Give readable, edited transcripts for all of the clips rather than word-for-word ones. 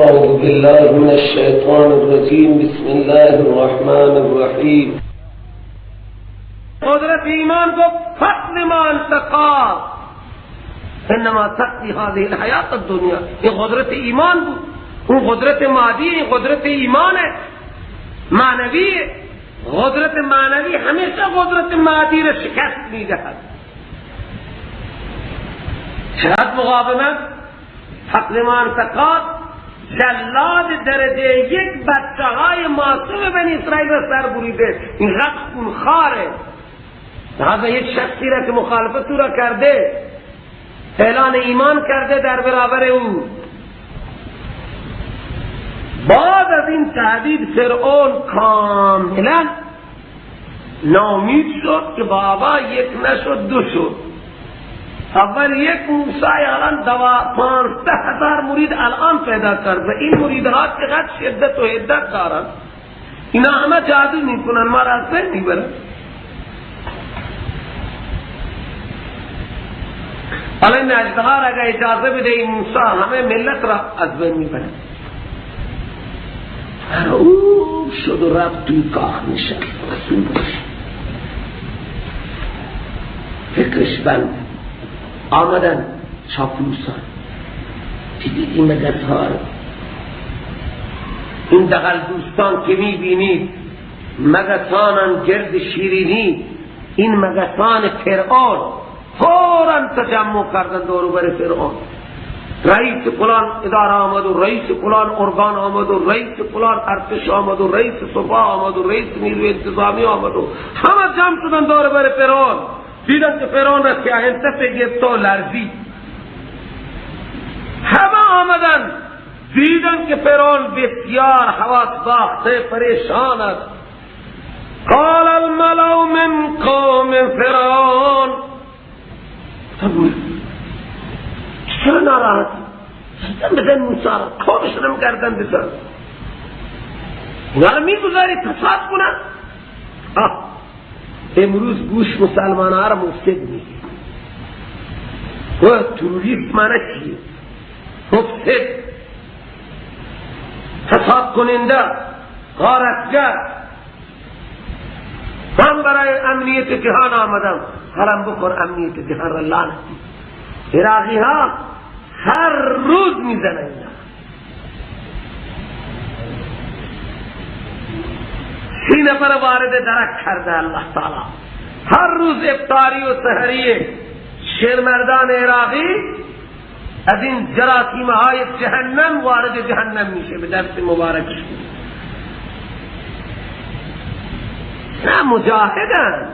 اعوذ بالله من الشیطان الرجیم، بسم الله الرحمن الرحیم. قدرت ایمان گفت فضل ما انتقا انما تقضی هذه الحیات الدنیا. این قدرت ایمان بود، اون قدرت مادی، این قدرت ایمانه معنوی. قدرت معنوی همیشه قدرت مادی را شکست میدهد. چقدر مقاومت، فقد ما انتقاد، جلاد درجه یک بچه های معصوم بنی اسرائیل را سر بریده. اینقدر خونخواره. لذا یک شخصی را که مخالفت او را کرده، اعلان ایمان کرده در برابر او. بعد از این تهدید فرعون کاملا ناامید شد که بابا یک نشد دو شد. اول یک موسی، الان 15,000 مرید الان پیدا کرد و این مریدها چقدر شدت و حدت دارند. اینا همه جادو میکنن، ما را از بین میبرن. حالا این اژدها را اگر اجازه بده این موسی، همه ملت را از بین میبرن. مرعوب شد و رفت توی کاخ نشست. فکرش بند. آمدن چاپلوسان، دیدید این مگس‌ها رو، این دغل دوستان که میبینید مگسانن گرد شیرینی. این مگسان فرعون فوراً تجمع کردن دور و بر فرعون. رئیس فلان اداره آمد و رئیس فلان ارگان آمد و رئیس فلان ارتش آمد و رئیس سپاه آمد و رئیس نیروی انتظامی آمد و همه جمع شدن دور بر فرعون. دیدن که فرعون را سیاهن تفه گرفت و لرزید. همه آمدن دیدن که فرعون بسیار حواس باخته پریشان است. قال الملأ من قوم فرعون، چرا ناراحتی؟ بزن موسی را، قومشونم گردن بزن، اینا را میگذاری فساد کنن. امروز گوش مسلمان ها را مفسد میگه. تروریست معنی چیه؟ مفسد، فساد کننده، غارتگر. من برای امنیت جهان آمدم، حرام بخور امنیت جهان را لعنتی. عراقی ها هر روز میزنن اینا. 30 نفر وارد درک کرده الله تعالی. هر روز افطاری و سحری شیرمردان عراقی از این جراثیم های جهنم وارد جهنم میشه به دست مبارکش. نه مجاهدن،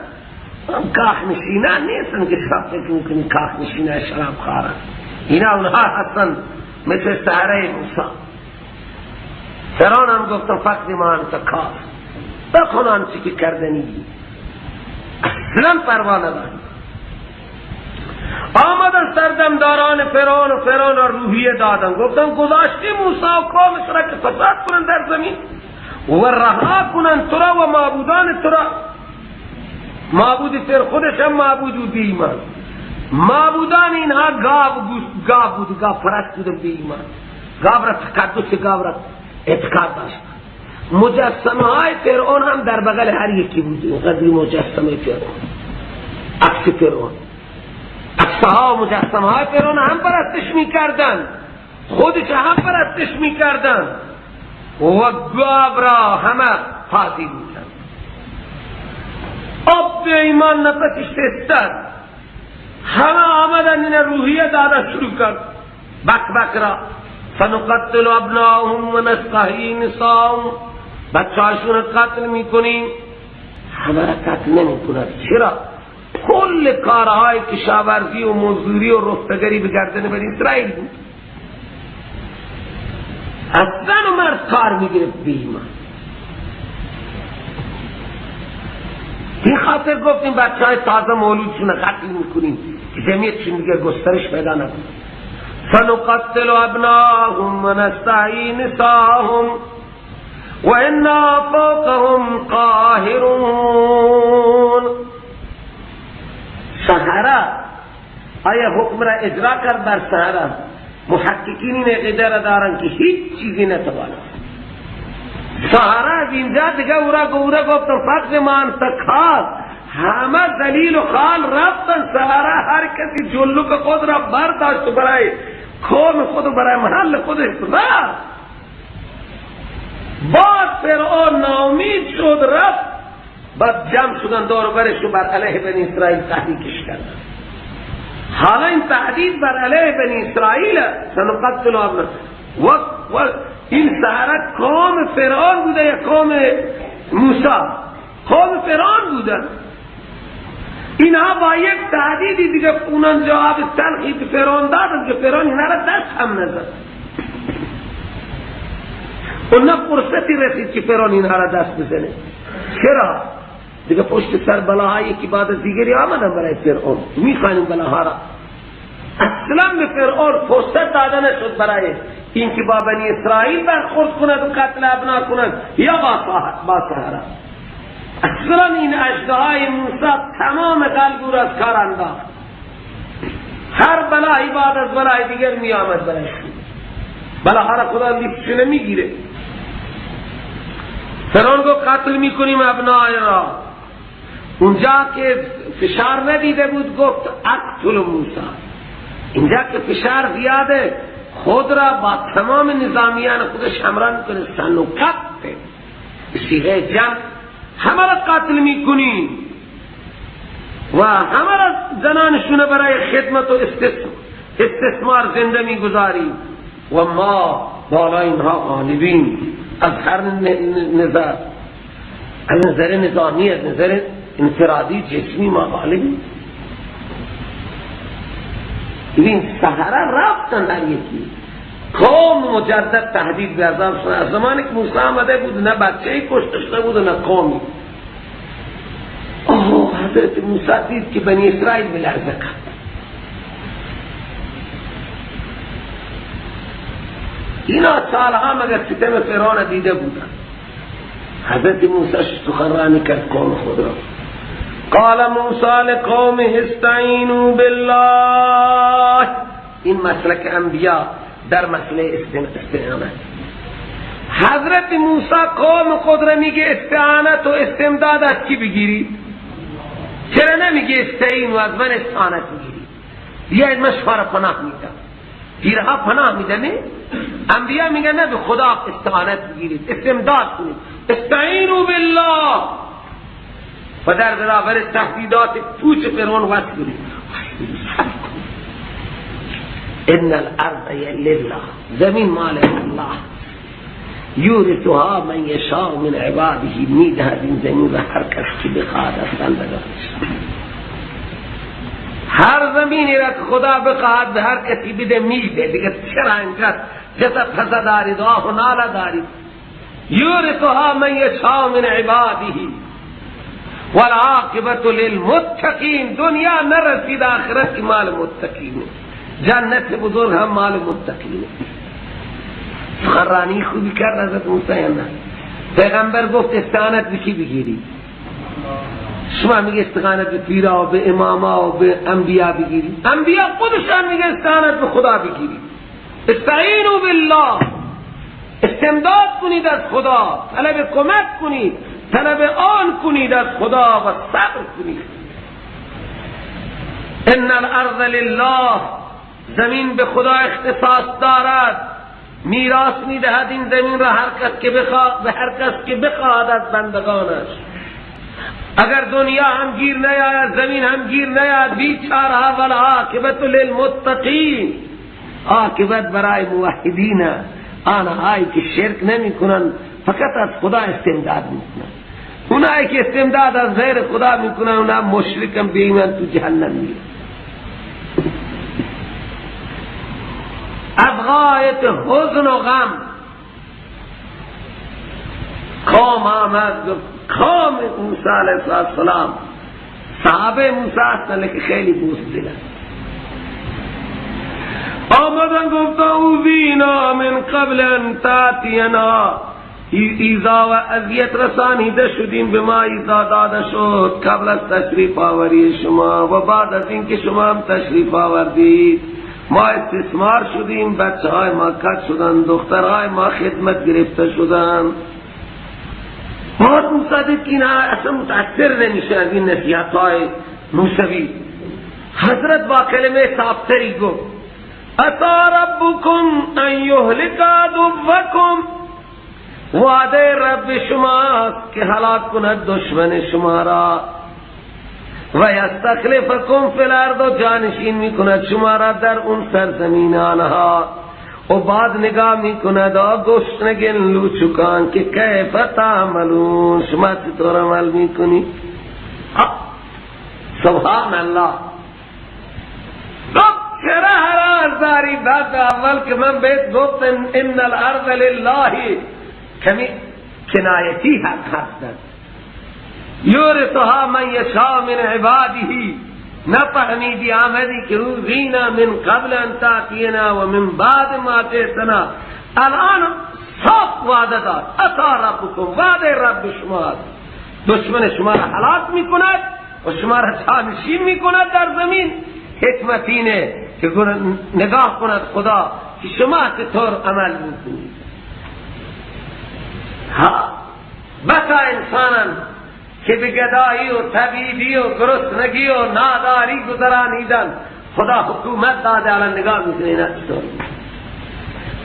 هم کاخ نشینان نیستن که شب فکر میکنی کاخ نشینان شراب خارن. اینا اونها هستن مثل سحره موسی. فرعون هم گفتن فقد ما انت کاف، بکن آنچه که کردنی، اصلا پروا نداری. آمدن سردمداران فرعون و فرعون را روحیه دادن، گفتن گذاشتی موسی و قومش را که فساد کنن در زمین و رها کنن تو را و معبودان تو را. معبود سر خودش هم معبود بود بی ایمان، معبودان اینها گاو بود، گاو پرست بودن بی ایمان، گاو را تقدس، گاو را اعتقاد داشت. مجسمه های فرعون هم در بغل هر یکی بود. اینقدر مجسمه فرعون، عکس فرعون، عکسها و مجسمه های فرعون هم پرستش میکردن، خودش هم پرستش میکردن و گاو را همه تعظیم میکردن. آب ایمان نفسش تستد. همه آمدن این روحیه داده شروع کرد بک بک را. سنقتل ابناهم و نستحیی نساهم، بچه هاشون قتل میکنیم. همه را قتل نمی کند. چرا؟ کل کارهای کشاورزی و مزدوری و رفتگری به گردن بنی اسرائیل بود. از زن و مرد کار میگرفت به ایمان. این خاطر گفتیم بچه های تازه مولودشون قتل میکنیم که جمعیتشون دیگه گسترش پیدا نکنه. سنقتل ابناهم و نستحیی نساهم و انا فوقهم قاهرون. سحره آیا حکم را اجرا کرد بر سحره؟ محققین این عقیده را دارن که هیچ چیزی نتواند. سحره از اینجا دیگه اورا گفتن فقط مان تکاس، همه ذلیل و خال رفتن. سحره هر کسی جلوک خود را برداشت و برای قوم خود و برای محل خودش رفت. بعد فرعون ناامید شد رفت، بعد جمع شدن دور و برش و بر علیه بنی اسرائیل تحریکش کردن. حالا این تهدید بر علیه بنی اسرائیل، سنقتل ابناء و این سحره قوم فرعون بوده یا قوم موسی؟ قوم فرعون بوده. اینها با یک تهدیدی دیگه اونان جواب تلخی به فرعون دادن که فرعون اینا را دست هم نزد. و نه فرصتی رسید که فرعون اینها را دست بزنه. چرا؟ دیگه پشت سر بلاهایی که بعد از دیگری آمدن برای فرعون، میخوانیم بلاها را. اصلا به فرعون فرصت داده نشد برای اینکه با بنی اسرائیل برخورد کند و قتل ابنا کند یا با سحره. اصلا این اژدهای موسی تمام قلب او را از کار انداخت. هر بلایی بعد از بلای دیگر می آمد برایش. بلاها را خدا لیستش نمیگیره. فرعون گفت قتل میکنیم ابنای را. اونجا که فشار ندیده بود گفت اقتل موسی. اینجا که فشار زیاده خود را با تمام نظامیان خودش همراه میکنه، سنقتل صیغه جمع، همه را قتل میکنیم و همه را زنانشون برای خدمت و استثمار زنده میگذاریم و ما بالا اینها غالبیم از هر نظر، از نظر نظامی، از نظر انفرادی جسمی ما غالبیم. این سحره رفتن در یکی قوم مجدد تهدید به عذاب شدن. از زمانی که موسی آمده بود نه بچه‌ای کشته شده بود نه قومی. آه حضرت موسی دید که بنی اسرائیل به لرزه کرد. اینا سالها مگر ستم فرعون دیده بودن. حضرت موسی سخنرانی کرد قوم خود را. قال موسی لقومه استعینوا بالله. این مسلک انبیا در مسئله استعانت. حضرت موسی قوم خود را میگه استعانت و استمداد از کی بگیرید؟ چرا نمیگه استعین و از من استعانت بگیرید؟ بیاید من شما را پناه میدم. پیرها پناه میدنه؟ انبیا میگه نه، به خدا استعانت بگیرید، استمداد کنید، استعینوا بالله. و در برابر تهدیدات پوچ فرعون وصل کنید. ان الارض لله، زمین مال الله، یورثها من یشاء من عباده، میدهد این زمین را هر کس که بخواهد از بندگانش. هر زمینی را که خدا بخواهد به هر کسی بده میده. دیگه چرا انقدر جسد پسه دارید، آه و ناله دارید؟ یورثها من یشاء من عباده والعاقبة للمتقین. دنیا نرسید، آخرت کی مال متقین، جنت بزرگ هم مال متقین. سخنرانی خوبی کرد حضرت موسی. نه پیغمبر گفت استعانت به کی بگیری؟ شما میگه استعانت به پیرا و به اماما و به انبیا بگیری. انبیا خودشان میگه استعانت به خدا بگیری. استعینوا بالله، استمداد کنید از خدا، طلب کمک کنید، طلب آن کنید از خدا و صبر کنید. ان الارض لله، زمین به خدا اختصاص دارد، میراث میدهد این زمین را هر کس که بخواهد، به هر کس که بخواهد از بندگانش. اگر دنیا هم گیر نیاید، زمین هم گیر نیاید، بیچارها والعاقبت للمتقین. عاقبت برای موحدین، آنهایی که شرک نمی کنند، فقط از خدا استمداد میکنند. اونایی که استمداد از غیر خدا میکنن اونا مشرکن، به ایمان تو جهنم میرن. از غایت حزن و غم قوم آمد، قوم موسی علیه السلام، صحابه موسی هستن که خیلی بزدلن، آمدن گفتن اوذینا من قبل ان تاتینا، ایذا و اذیت رسانیده شدیم به ما ایذا داده شد قبل از تشریف آوری شما و بعد از اینکه شما هم تشریف آوردید. ما استثمار شدیم، بچه های ما کج شدن، دخترهای ما خدمت گرفته شدن. ما موسی دید که اینا اصلا متأثر نمیشه از این نصیحت های موسوی. حضرت با کلمه صافتری گفت عسی ربکم ان یهلک عدوکم، وعده رب شماست که هلاک کند دشمن شما را، و یستخلفکم فی الارض، جانشین میکند شما را در اون سرزمین آنها. و بعد نگاه میکند گشنگن لوچکان که کیف تعملون، شما چطور عمل میکنی. سبحان الله. چرا هراس داری؟ بعد اول که من بهت گفتم ان الارض لله، کمی کنایتی حق هستند، یورثها من یشاء من عباده، نفهمیدی آمدی که روزینا من قبل ان تاتینا و من بعد ما جئتنا. الان صاف وعده داد، عسی ربکم، وعده رب شما، دشمن شما را هلاک میکند و شما را جانشین میکند در زمین. حکمت اینه که نگاه کند خدا که شما چطور عمل میکنید. ها بسا انسانن که به گدایی و طبیبی و گرسنگی و ناداری گذرانیدن، خدا حکومت داده، الان نگاه میکنه اینا چطور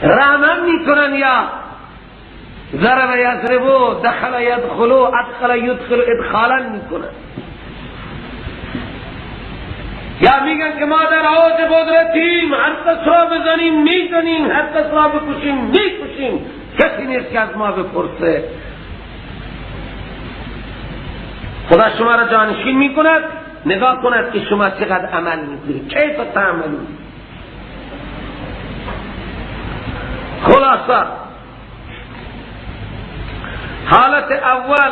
رحم میکنن یا ضرب یضربو، دخل یدخلو، ادخل یدخل، ادخالا میکنن، یا میگن که ما در اوج قدرتیم، هر کس را بزنیم میزنیم، هر کس را بکشیم میکشیم، کسی نیست که از ما بپرسه. خدا شما را جانشین میکند، نگاه کند که شما چقدر عمل میکنید، کیف تعملون. خلاصه حالت اول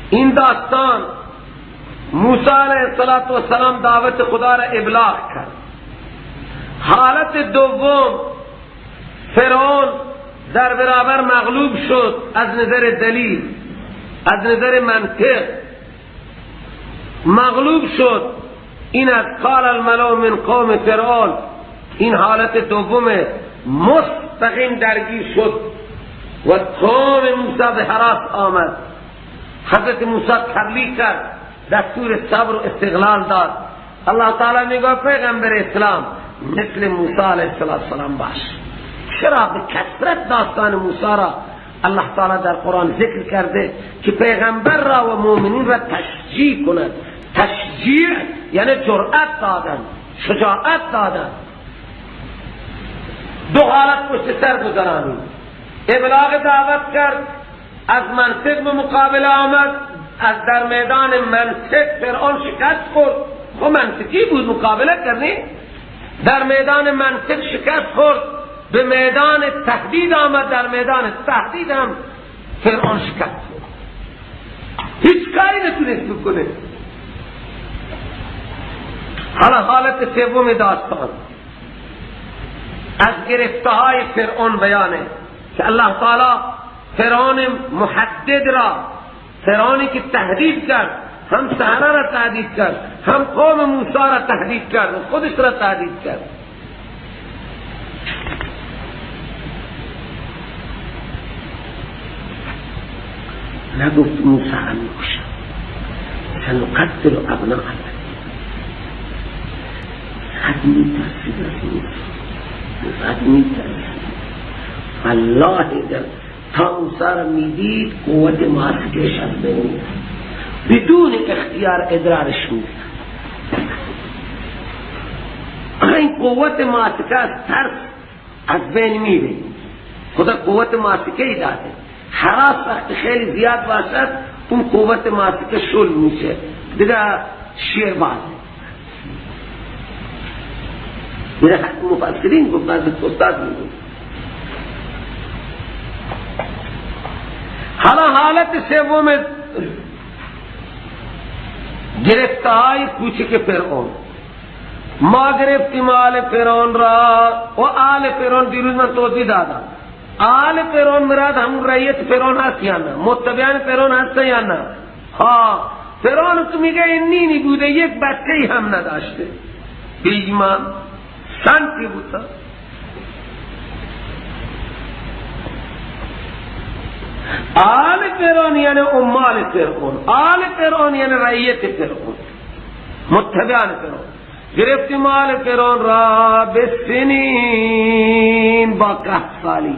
این داستان، موسی علیه السلام دعوت خدا را ابلاغ کرد. حالت دوم، فرعون در برابر مغلوب شد از نظر دلیل، از نظر منطق مغلوب شد. این از قال الملأ من قوم فرعون، این حالت دوم مستقیم درگیر شد و قوم موسی به هراس آمد. حضرت موسی تبلیغ کرد، دستور صبر و استقلال داد. الله تعالی میگه پیغمبر اسلام مثل موسی علیه السلام باش. چرا به کثرت داستان موسی را الله تعالی در قرآن ذکر کرده که پیغمبر را و مؤمنین را تشجیع کند. تشجیع یعنی جرأت دادن، شجاعت دادن. دو حالت پشت سر گذرانی، ابلاغ دعوت کرد، از منطق به مقابله آمد، از در میدان منطق فرعون شکست خورد. خب منطقی بود مقابله کردی، در میدان منطق شکست خورد، به میدان تهدید آمد، در میدان تهدید هم فرعون شکست خورد، هیچ کاری نتونست بکنه. حالا حالت سوم داستان از گرفته های فرعون بیانه که الله تعالی فرعون محدد را، فرعونی که تهدید کرد، هم سحره را تهدید کرد، هم قوم موسی را تهدید کرد و خودش را تهدید کرد. نگفت موسی را میکشم، سنقتل ابناءهم، قد میترسید از موسی، قد میترسید والله. اگر تا موسی را میدید قوت ماسکش از بین میرفت، بدون اختیار ادرارش میرفت. این قوت ماسکه از ترس از بین میره. خدا قوت ماسکه ای داده. حراس وقت خیلی زیاد باشد اون قوت ماسکه شل میشه، دیگه شیر بازه. میره مفسرین گفت، بعض استاد میگفت. حالا حالت سوم گرفتهای کوچک فرعون. ما گرفتیم آل فرعون را و آل فرعون، دیروز من توضیح دادم آل فرعون مراد همون رعیت فرعون هست یا نه، متبعان فرعون هست یا نه. ها فرعون تو میگه این نینی بوده، یک بچه هم نداشته، بی ایمان سنتی بوتا. آل فرعون یعنی عمال فرعون، آل فرعون یعنی رعیت فرعون، متبعان فرعون. گرفتیم آل فرعون را بالسنین، با قحط سالی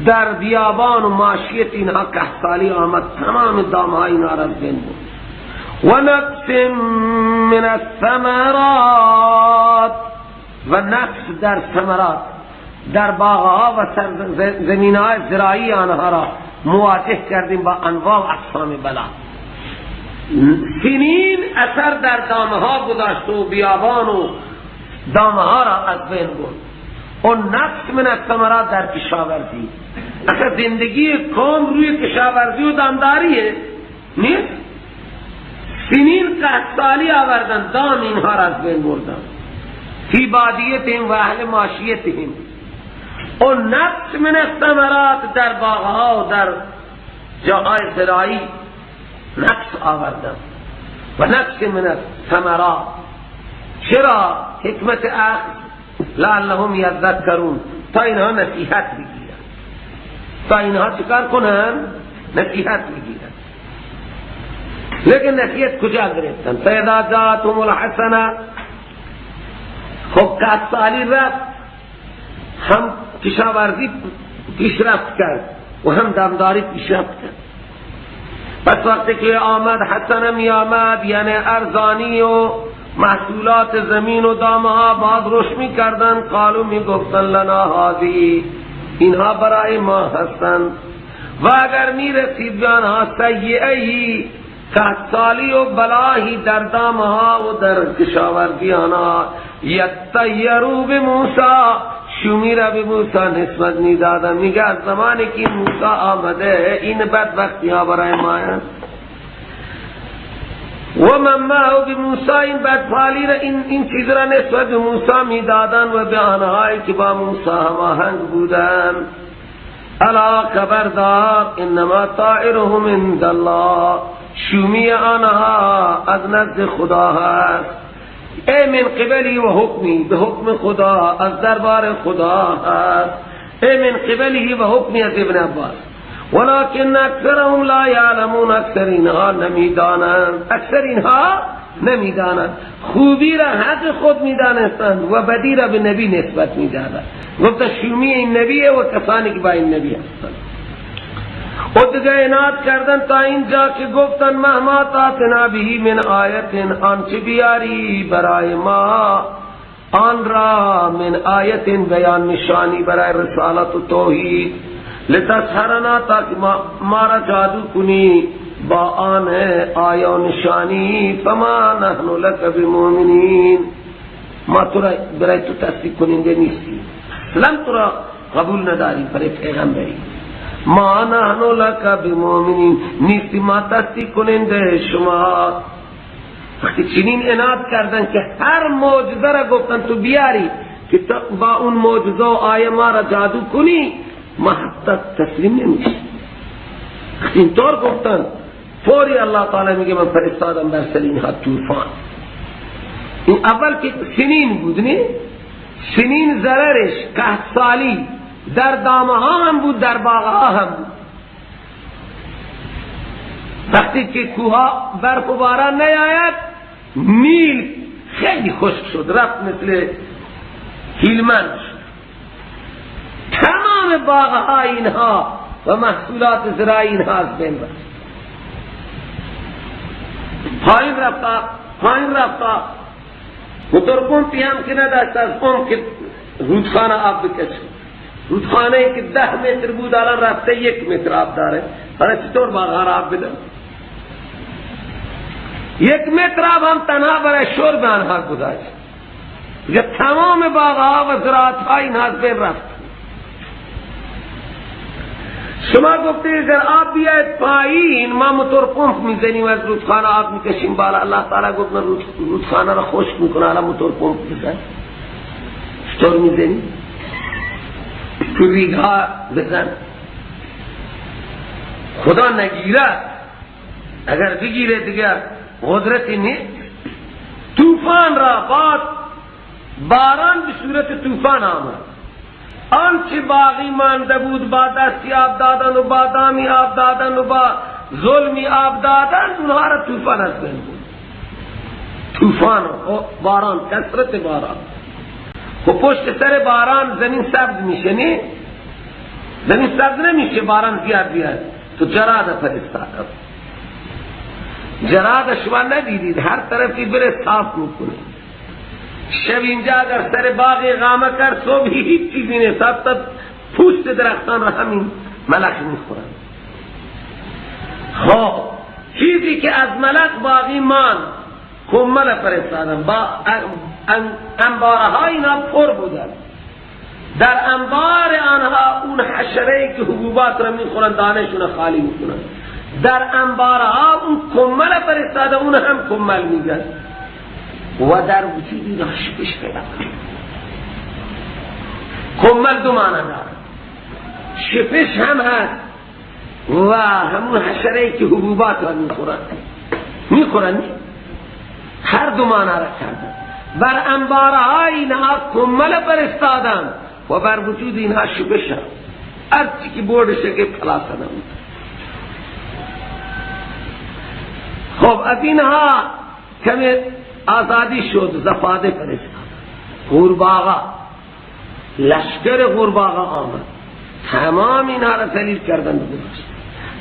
در بیابان و ماشیت اینها قحط سالی آمد، تمام دامها اینها را از بین برد. و نقص من الثمرات، و نقص در ثمرات، در باغها و زمینهای زراعی آنها را مواجه کردیم با انواع اقسام بلا. سنین اثر در دامها گذاشت و بیابان و دامها را از بین برد. و نقص من الثمرات در کشاورزی. اصلا زندگی قوم روی کشاورزی و دامداریه نیست. سنین قحط سالی آوردن، دام اینها را از بین بردن. فی بادیتهم و اهل ماشیتهم. و نقص من الثمرات در باغها و در جاهای زراعی نقص آوردن. و نقص من الثمرات، چرا؟ حکمت اخذ، لعلهم یذکرون، تا اینها نصیحت بگیرن، تا اینها چکار کنن؟ نصیحت بگیرن. لیکن نصیحت کجا گرفتن؟ فاذا جاءتهم الحسنه، خب قحط سالی رفت، هم کشاورزی پیشرفت کرد و هم دامداری پیشرفت کرد. پس وقتی که آمد حسنه می آمد، یعنی ارزانی و محصولات زمین و دامها باز رشد می کردن. قالو می گفتن لنا هذه، اینها برای ما هستند. و اگر می رسید به آنها سیئه، قحط سالی و بلاهی در دامها و در کشاورزی آنها، یطیروا بموسی، شومی را به موسی نسبت می دادن. میگه از زمانی که موسی آمده این بدبختی ها برای ما هست. و من معه به موسی، این بدفالی را، این چیز را نسبت به موسی می دادن و به آنهایی که با موسی هماهنگ بودن. الا خبردار، انما طائرهم عند الله، شومی آنها از نزد خدا هست. ای من قبلی و حکمی، به حکم خدا، از دربار خدا هست. ای من قبلی و حکمی از ابن عباس. ولكن اکثرهم لا یعلمون، اکثر اینها نمیدانند، اکثر اینها نمیدانند. خوبی را حق خود میدانستند و بدی را به نبی نسبت میدادند. گفت شومی این نبیه و کسانی که با این نبی هستند. و دیگه عناد کردن تا اینجا که گفتن مهما تاتنا بهی من آیت، آنچه بیاری برای ما آن را من آیت، بیان نشانی برای رسالت و توحید، لتسحرنا، تاکه ما را جادو کنی با آن آیا نشانی، فما نحن لک بمؤمنین، ما تو را برای تو تصدیق کننده نیستیم، اصلا تو را قبول نداریم برای پیغمبری. ما نحن لک بمؤمنین، نیستی ما تصدیق کننده شما. وقتی چنین عناد کردن که هر معجزه را گفتن تو بیاری که با اون معجزه و آیه ما را جادو کنی، ما حتی تسلیم نمیشه. وقتی اینطور گفتن فوری الله تعالی میگه من فرستادم بر سر اینها طوفان. این اول که سنین بود، نه سنین ضررش قحط سالی در دامها هم بود، در باغها هم بود. وقتی که کوها برف و باران نیاید، نیل خیلی خشک شد، رفت مثل هیلمند شد. تمام باغها اینها و محصولات زراعی اینها از بین رفت. پایین رفتا، پایین رفتا. موتور پمپی هم که نداشت از پمپ که رودخانه آب بکشه. رودخانه ای که 10 متر بود الان رفته 1 متر آب داره. برای چطور باغها را آب بدن؟ 1 متر آب هم تنها برای شرب آنها گذاشت. یہ تمام باغها و زراعتها اینها از بین رفت. شما گفته اگر آب بیاید پایین ما موتور پمپ میزنیم از رودخانه آب میکشیم بالا. الله تعالی گفت من رودخانه را خشک میکنه، الان موتور پمپ بزن. چطور میزنی؟ تو ریگها بزن. خدا نگیرد، اگر بگیره دیگه قدرتی نیست. طوفان را باد باران به صورت طوفان آمد. آنچه باقی مانده بود با دستی آب دادن و با دامی آب دادن و با ظلمی آب دادن، اونها را طوفان از بین بود. طوفان و باران، کثرت باران. و پشت سر باران زمین سبز میشه، نه؟ زمین سبز نمیشه، باران زیاد بیاد تو جراد فرستاد. جراد شما ندیدید، هر طرفی بره صاف میکنه. شب اینجا اگر سر باغ اقامه کرد، صبح هیچ چیزی نیست، تا پوست درختان را همین ملخ میخورن. خب چیزی که از ملخ باقی مان، کمل فرستادن. با انبارها اینا پر بودن، در انبار آنها اون حشره که حبوبات را میخورن دانشون خالی میکنن، در انبارها اون کمل فرستاده، اون هم کمل میگن و در وجود اینها شپش پیدا کرد. کمل دو معنی داره، شپش هم هست و همون حشره که حبوبات را میخورن، هر دو معنی را کردن. بر انبارهای اینها کمل فرستادن و بر وجود اینها شپش هم، هرچی که بردشه که خلاص نمود. خب از اینها کمی آزادی شد، زفاده فرستاد. قورباغه، لشکر قورباغه آمد، تمام اینها را ذلیل کردن. گذاشت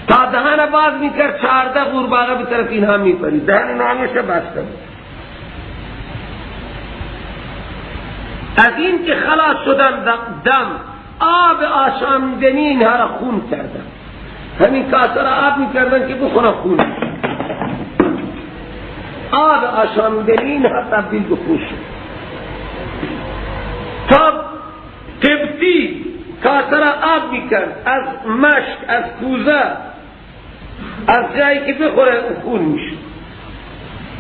تا دهن باز میکرد، 14 قورباغه به طرف اینها میپرید، دهن اینها همیشه بسته بود. از این که خلاص شدن دم آب آشامیدنی اینها را خون کردن. همین کاسه را آب میکردن که بخورن خون. آب آشامیدنی اینها تبدیل به خون شد. تا قبطی کاسه را آب میکرد، از مشک، از کوزه، از جایی که بخوره خون میشد.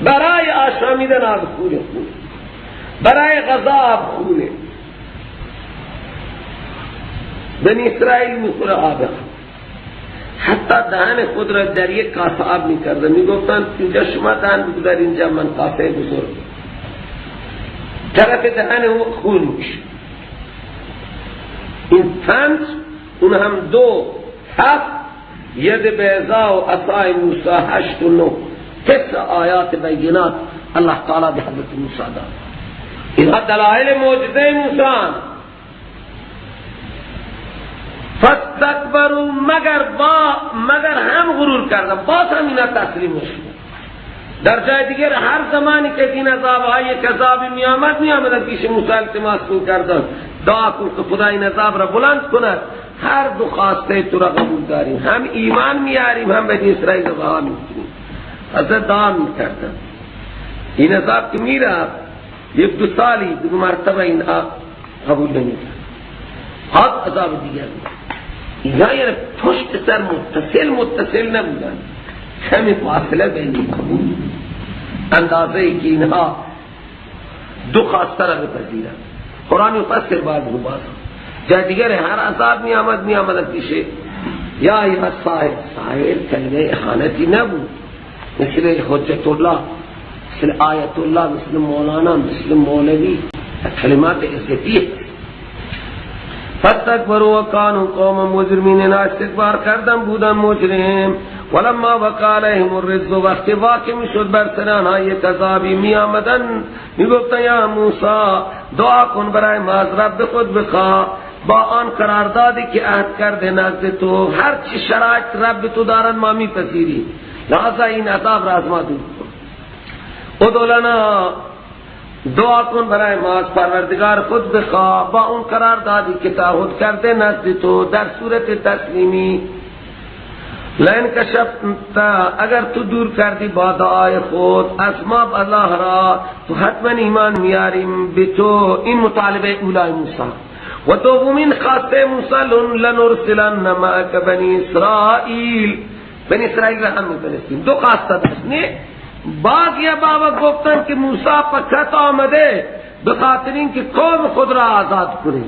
برای آشامیدن آب خونه، خونه برای غذا آب خونه. بنی اسرائیل میخوره آب، حتی دهن خود را در یک کاسه آب میکردن، میگفتن اینجا شما دهن بگذار، اینجا من کاسه بزرگ. طرف دهن او خون میشه. این 5، اون هم 2، 7، ید بیضا و عصای موسی 8 و 9، 9 آیات بینات الله تعالی به حضرت موسی داد. اینها دلائل معجزه موسی. فاستکبروا، مگر هم غرور کردن، باز هم اینا تسلیم نشدن. در جای دیگر هر زمانی که این عذابهای کذابی می آمد پیش موسی التماس می‌کردن، دعا کن که خدا این عذاب را بلند کند، هر دو خواسته تو را قبول داریم، هم ایمان میاریم هم بنی اسرائیل را رها میکنیم. حضرت دعا میکردن. این عذاب که میرفت یک دو سالی دو مرتبه اینها قبول نمیکرد، حد عذاب دیگر بود. اینها یعنی پشت سر متصل نبودن، کمی فاصله بین قبول، اندازه ای که اینها دو خواسته را بپذیرند. قرآن یفسر بعض بعض. جای دیگر هر عذاب می آمد پیشه یا ایها ساحر. ساحر کلمه اهانتی نبود، مثل حجت الله، مثل آیت الله، مثل مولانا، مثل مولوی، کلمات عزتیه. فاستکبروا وکانوا قوما مجرمین، استکبار کردن بودن مجرم. ولما وقع علیهم الرجز، وقتی واقع میشد بر سر آنها یک عذابی می آمدن، می گفتن یا موسی دعا کن برای ما از رب خود بخواه با آن قراردادی که عهد کرده نزد تو، هر چی شرایط رب تو دارن ما میپذیریم، لہذا این عذاب را از ما دور کن. ادع لنا، دعا کن برای ما از پروردگار خود بخواه با اون قراردادی که تعهد کرده نزد تو در صورت تسلیمی. لئن کشفت، اگر تو دور کردی با دعای خود از ما الله را، تو حتما ایمان میاریم به تو. این مطالبه اولای موسی. و دومین خواسته موسی لنرسلن معک بنی اسرائیل، بنی اسرائیل را هم میفرستیم. دو خواسته داشت. نه بعض یا بابا گفتن که موسی پکت آمده به خاطر اینکه قوم خود را آزاد کنه،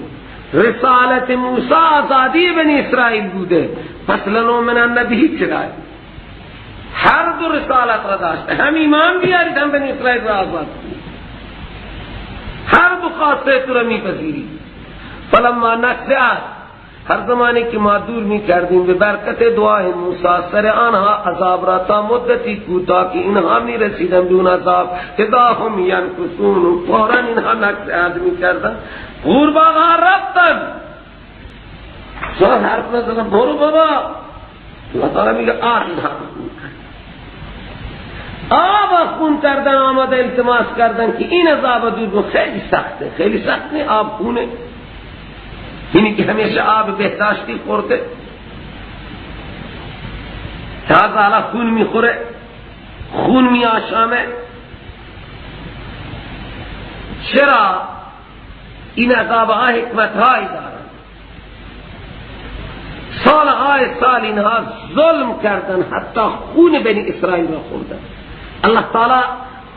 رسالت موسی آزادی بنی اسرائیل بوده، پس لنؤمنن به چرا؟ هر دو رسالت را داشته، هم ایمان بیارید هم بنی اسرائیل را آزاد کنید. هر دو خواسته تو را میپذیری. فلما نزعت، هر زمانی که ما دور می کردیم به برکت دعای موسی سر آنها عذاب را تا مدتی کوتاه که اینها می رسیدن به اون عذاب، اذا هم ینکثون، فوراً اینها نقض عهد می کردن. قورباغه رفتن، سو حرف نزدن، برو بابا. اللہ تعالی میگه آه اینها آب خون کردن، آمده التماس کردن که این عذاب دور کن، خیلی سخته، خیلی سخت نه، آب خونه، اینی که همیشه آب بهداشتی خورده، تازه حالا خون میخوره، خون میآشامه. چرا این عذابها حکمتهایی دارن؟ سالهای سال اینها ظلم کردن، حتی خون بنی اسرائیل را خوردن. الله تعالی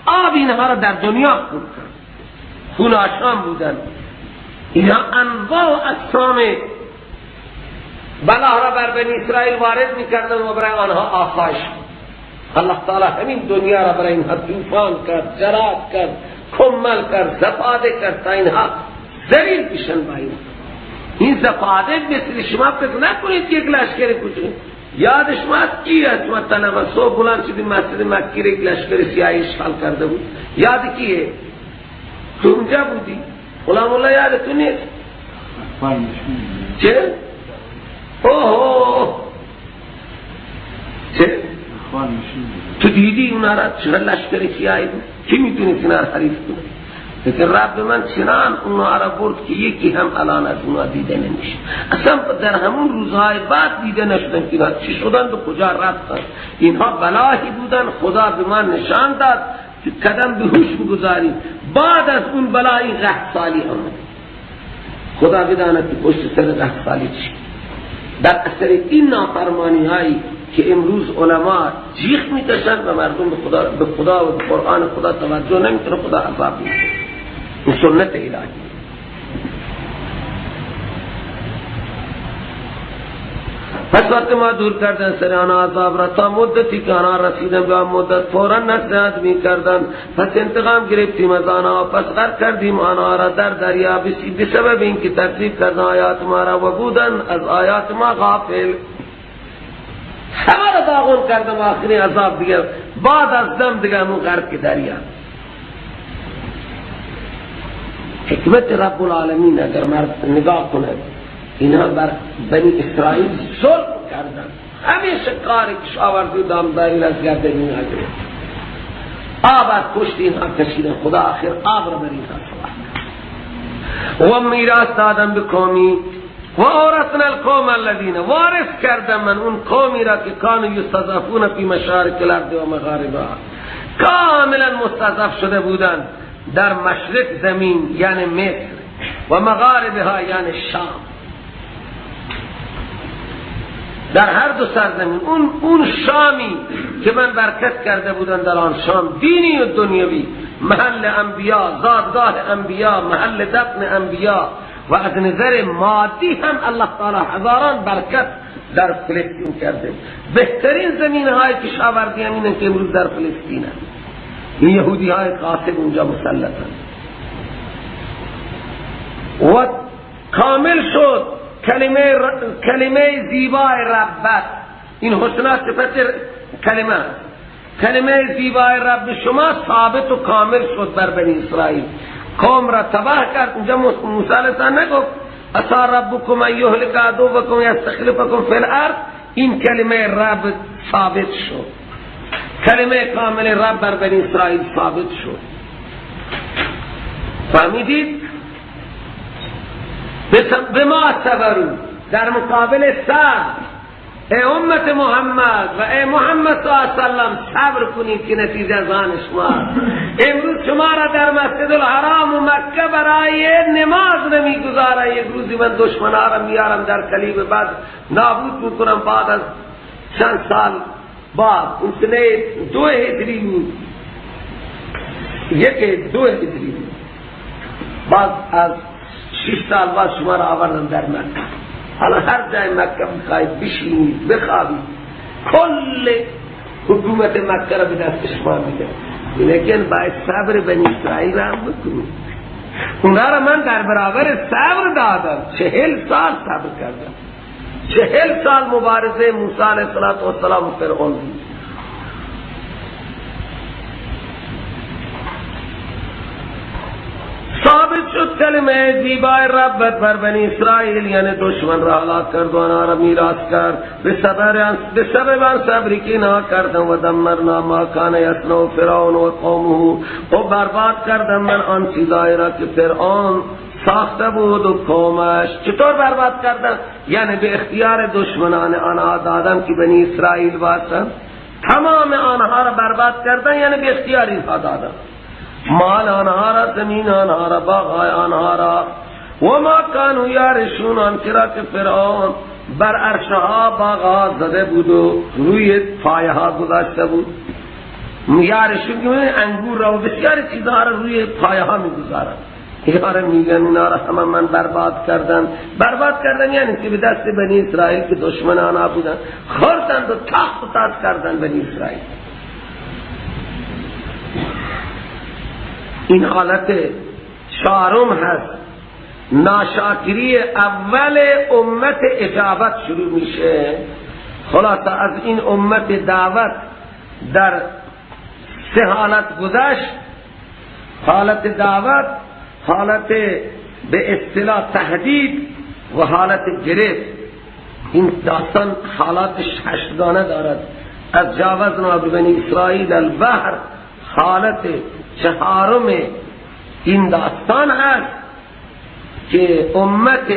آب اینها را در دنیا خون کرد، خون آشام بودن. اینها انواع و اقسام بلا را بر بنی اسرائیل وارد میکردن و برای آنها آسایش. الله تعالی همین دنیا را برای اینها طوفان کرد، جراد کرد، کمل کرد، زفاده کرد تا اینها ذلیل بشن. با این زفاده مثل شما فکر نکنید که یک لشکر کوچک، یاد شما کی است؟ شما طلبه صبح بلند شدید مسجد مکی را یک لشکر سیاهی اشغال کرده بود، یاد کیه؟ تو اونجا بودی غلام الله، یادتون نیست؟ چه؟ اوه چه؟ تو دیدی اونا را چقدر لشکر سیاهی بود؟ کی میتونست اینا را حریف کنه؟ لیکن رب من چنان اونا را برد که یکی هم الان از اونا دیده نمیشه. اصلا در همون روزهای بعد دیده نشدن که اینها چی شدن و کجا رفتن. اینها بلاهی بودن، خدا به من نشان داد که قدم به هوش بگذاریم. بعد از اون بلای قحط سالی آمد، خدا بداند که پشت سر قحط سالی چی. در اثر این نافرمانی هایی که امروز علما جیخ میکشن و مردم به خدا و به قرآن خدا توجه نمیکنه، خدا عذاب میده. این سنت الهی. پس وقت ما دور کردن سر آنها عذاب را تا مدتی که آنها رسیدن به آن مدت، فوراً نصیحت می کردن. پس انتقام گرفتیم از آنها، پس غرق کردیم آنها را در دریا بسبب اینکه تکذیب کردن آیات ما را و بودن از آیات ما غافل. همه را داغون کردم، آخری عذاب دیگه بعد از دم دیگه همون غرق دریا. حکمت رب العالمین اگر مرد نگاه کند، اینها بر بنی اسرائیل ظلم کردن، همیشه کار کشاورزی و دامداری از گردن اینها گرفت، آب از پشت اینها کشیدن، خدا آخر آب را بر اینها سوار و میراث دادن به قومی. و اورثنا القوم الذین، وارث کردم من اون قومی را که کانوا یستضعفون فی مشارق الارض و مغاربها، کاملا مستضعف شده بودند در مشرق زمین یعنی مصر و مغاربها یعنی شام، در هر دو سرزمین. اون شامی که من برکت کرده بودم در آن شام، دینی و دنیوی، محل انبیا، زادگاه انبیا، محل دفن انبیا، و از نظر مادی هم الله تعالی هزاران برکت در فلسطین کرده. بهترین زمین های کشاورزی همینه که امروز در فلسطین هست. این یهودی های غاصب اونجا مسلطند. و کامل شد کلمه زیبای ربت. این حسنا صفت کلمه، کلمه زیبای رب شما ثابت و کامل شد بر بنی اسرائیل. قوم را تباه کرد. اونجا موسی علیه السلام نگفت عسی ربکم ان یهلک عدوکم یستخلفکم فی الارض. این کلمه رب ثابت شد، کلمه کامل رب بر بنی اسرائیل ثابت شد. فهمیدید؟ به ما صبرو در مقابل صبر. ای امت محمد و ای محمد صلی الله علیه وسلم صبر کنید که نتیجه از آن شما. امروز شما را در مسجد الحرام و مکه برای نماز نمیگذاره. یک روزی من دشمنا را میارم در کلیب بعد نابود میکنم. بعد از چند سال بعد، اون سنه 2 هجری بود، 1 2 هجری بود، بعد از 6 سال بعد شما را آوردم در مکه. حالا هر جای مکه میخواید بشینید بخوابید، کل حکومت مکه را به دست شما میده. لیکن باید صبر بنی اسرائیل هم بکنید. اونها را من در برابر صبر دادم. 40 سال صبر کردم، 40 سال مبارزه موسی علیه السلام و فرعون بود. ثابت شد کلمه زیبای ربت بر بنی اسرائیل، یعنی دشمن را هلاک کرد و آنها را میراث کرد به سبب آن صبری که اینها کردن. و دمرنا ما کان یصنع فرعون و قومه، و برباد کردم من آن چیزایی را که فرعون ساخته بود و قومش. چطور برباد کردن؟ یعنی به اختیار دشمنان آنها دادم که بنی اسرائیل باشند. تمام آنها را برباد کردن، یعنی به اختیار اینها دادم، مال آنها را، زمین آنها را، باغهای آنها را. و ما کانوا یعرشون، آنچه را که فرعون بر عرشها باغها زده بود و روی پایه ها گذاشته بود. یعرشون که انگور را و بسیار چیزها را روی پایه ها میگذارند. اینها را میگن اینا را همه من برباد کردن. برباد کردن یعنی که به دست بنی اسرائیل که دشمن آنها بودن خوردند و تاخت و تاز کردن بنی اسرائیل. این حالت چهارم هست، ناشاکری اول امت اجابت شروع میشه. خلاصه از این امت دعوت در 3 حالت گذشت: حالت دعوت، حالت به اصطلاح تهدید و حالت گرفت. این داستان حالات 8 گانه دارد. از جاوزنا ببنی اسرائیل البحر حالت چهارم این داستان هست که امت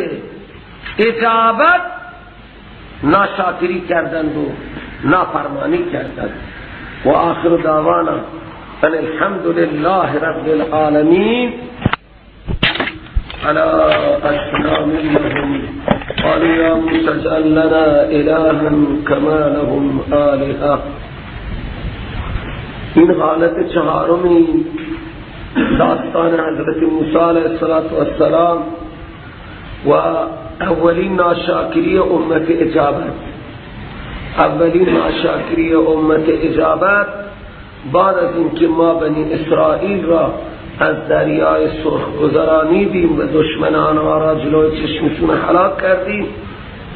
اجابت ناشاکری کردند و نافرمانی کردند. و آخر دعوانا ان الحمد لله رب العالمین. على أصنام لهم قالوا يا موسى اجعل لنا إلها كما لهم آلهة. این حالت چهارمی داستان حضرت موسی علیه السلام و اولین ناشاکری امت اجابت. اولین ناشاکری امت اجابت بعد از اینکه ما بنی اسرائیل را از دریای سرخ گذرانیدیم و دشمنان را جلوی چشمشون هلاک کردیم،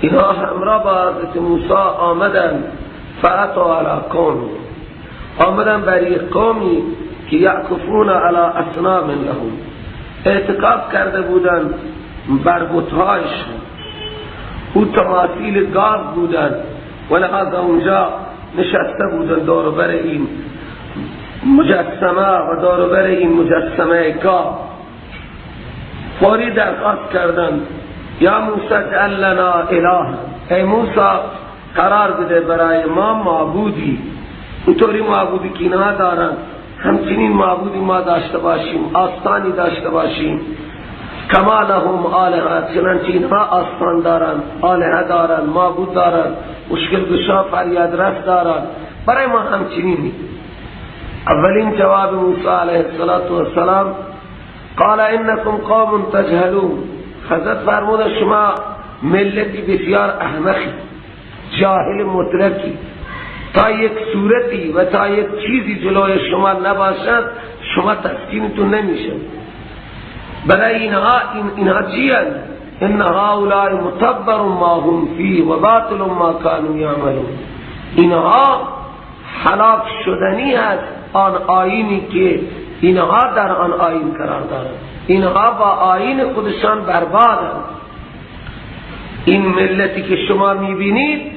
اینها همراه با حضرت موسی آمدن. فأتوا علی قوم، آمدن بر یک قومی که یعکفون علی اصنام لهم، اعتکاف کرده بودند بر بتهایشون، او تماثیل گاو بودند و لحاظ اونجا نشسته بودند دور بر این مجسمه و دور بر این مجسمه گاو. فوری درخواست کردند یا موسی اجعل لنا اله، ای موسی قرار بده برای ما معبودی، اونطوری معبودی که اینها دارن همچنین معبودی ما داشته باشیم، آستانی داشته باشیم. کما لهم آلهه، چنانچه اینها آستان دارن، آلهه دارن، معبود دارن، مشکل گشا فریاد رس دارن، برای ما همچنینی. اولین جواب موسی علیه السلام قال انکم قوم تجهلون. حضرت فرمود شما ملتی بسیار احمقی، جاهل مطلقی، تا یک صورتی و تا یک چیزی جلوی شما نباشد شما تسکینتون نمیشه. برای اینها چی هست؟ ان هؤلاء متبر ما هم فیه و باطل ما كانوا یعملون. اینها هلاک شدنی هست آن آیینی که اینها در آن آیین قرار دارند، اینها با آیین خودشان بربادند. این ملتی که شما میبینید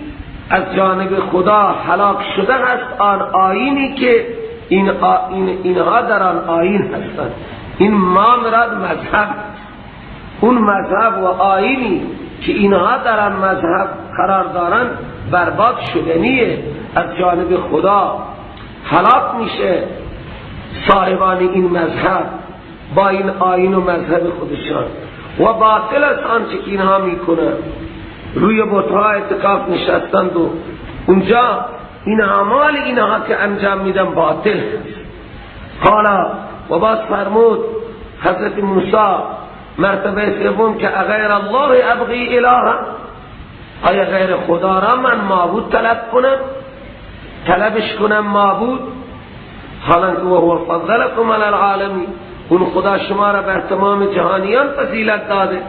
از جانب خدا هلاک شده است آن آیینی که اینها در آن آیین هستند. این ما مراد مذهب، اون مذهب و آیینی که اینها در آن مذهب قرار دارند برباد شدنیه، از جانب خدا هلاک میشه صاحبان این مذهب با این آیین و مذهب خودشان و باطل است آنچه که اینها میکنند. روی بت‌ها اعتکاف نشستند و اونجا این اعمال اینها که انجام میدن باطل هست. قال و باز فرمود حضرت موسی مرتبه سوم که اغیر الله ابغی الها، آیا غیر خدا را من معبود طلب کنم، طلبش کنم معبود؟ حالا که هو فضلکم علی العالمین، اون خدا شما را بر تمام جهانیان فضیلت داده.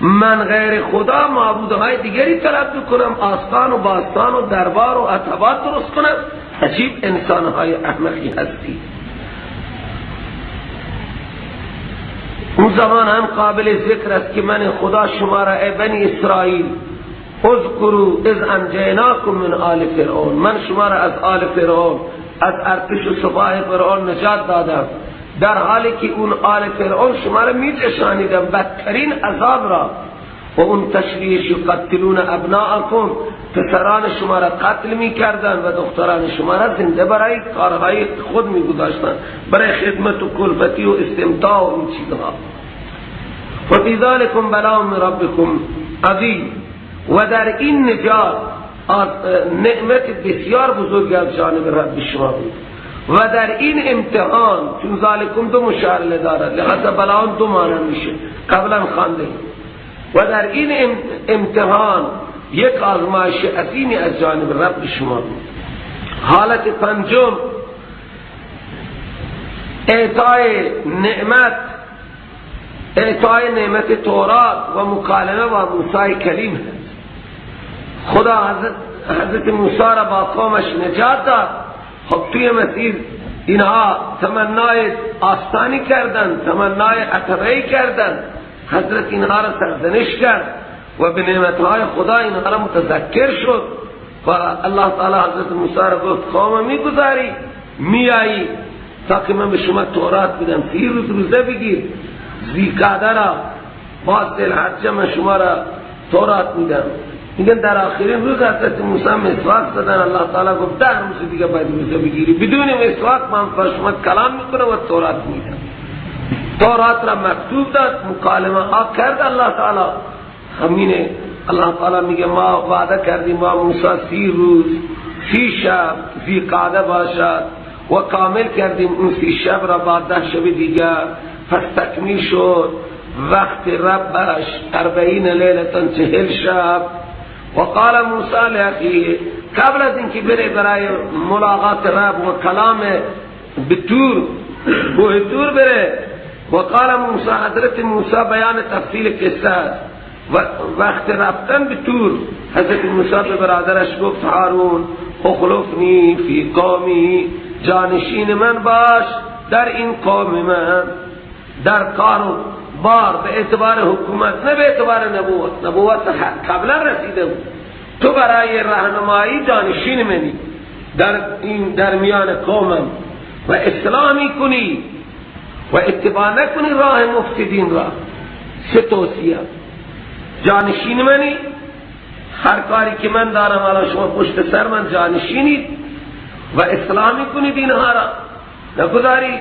من غیر خدا معبودهای دیگری طلب بکنم، آستان و باستان و دربار و عتبات درست کنم؟ عجیب انسانهای احمقی هستی. اون زمان هم قابل ذکر است که من خدا شما را ای بنی اسرائیل اذکروا اذ انجیناکم من آل فرعون، من شما را از آل فرعون، از ارتش و سپاه فرعون نجات دادم، در حالی که اون آل فرعون شما را می چشانیدم بدترین عذاب را، و اون تشریح یقتلون ابناءکم، پسران شما را قتل می کردن و دختران شما را زنده برای کارهای خود می گذاشتن، برای خدمت و کلفتی و استمتاع و این چیزها. و فی ذلکم بلاء من ربکم عظیم، و در این نجات نعمت بسیار بزرگ از جانب رب شما بود. و در این امتحان، چون ذالکم دو مشارله دارد، لحظه بلاء دو معنی میشه، قبلا خوانده. و در این امتحان یک آزمایش عظیمی از جانب رب شما بود. حالت پنجم، اعطای نعمت، اعطای نعمت تورات و مکالمه با موسی کلیم هست. خدا حضرت موسی را با قومش نجات داد. خب توی مسیر اینها تمنای آستانی کردن، تمنای عتبه‌ای کردن، حضرت اینها را سرزنش کرد و به نعمتهای خدا اینها را متذکر شد. و الله تعالی حضرت موسی را گفت قوم میگذاری میایی تا که من به شما تورات بدم، 30 روز روزه بگیر، ذیقعده را باز ذوالحجه من شما را تورات میدم. میگن در آخرین روز حضرت موسی مسواک زدن، الله تعالی گفت 10 روز دیگه باید روزه بگیری، بدون مسواک من با شما کلام میکنم و تورات میدم. تورات را مکتوب داد، مکالمه ها کرد الله تعالی. همینه الله تعالی میگه ما وعده کردیم با موسی 30 روز 30 شب ذیقعده باشد و کامل کردیم اون 30 شب را با 10 شب دیگر، پس تکمیل شد وقت ربش 40 لیلة، 40 شب. و قال موسی لأخیه، قبل از اینکه بره برای ملاقات رب و کلام به طور کوه طور بره، و قال موسی، حضرت موسی بیان تفصیل قصه است. وقت رفتن به طور حضرت موسی به برادرش گفت هارون اخلفنی فی قومی، جانشین من باش در این قوم من، در کار و بار به اعتبار حکومت، نه به اعتبار نبوت، نبوت قبلا رسیده بود، تو برای راهنمایی جانشین منی در این در میان قومم و اصلاح کنی و اتباع نکنی راه مفسدین را. سه توصیه، جانشین منی، هر کاری که من دارم الان شما پشت سر من جانشینید و اصلاح میکنید اینها را نگذارید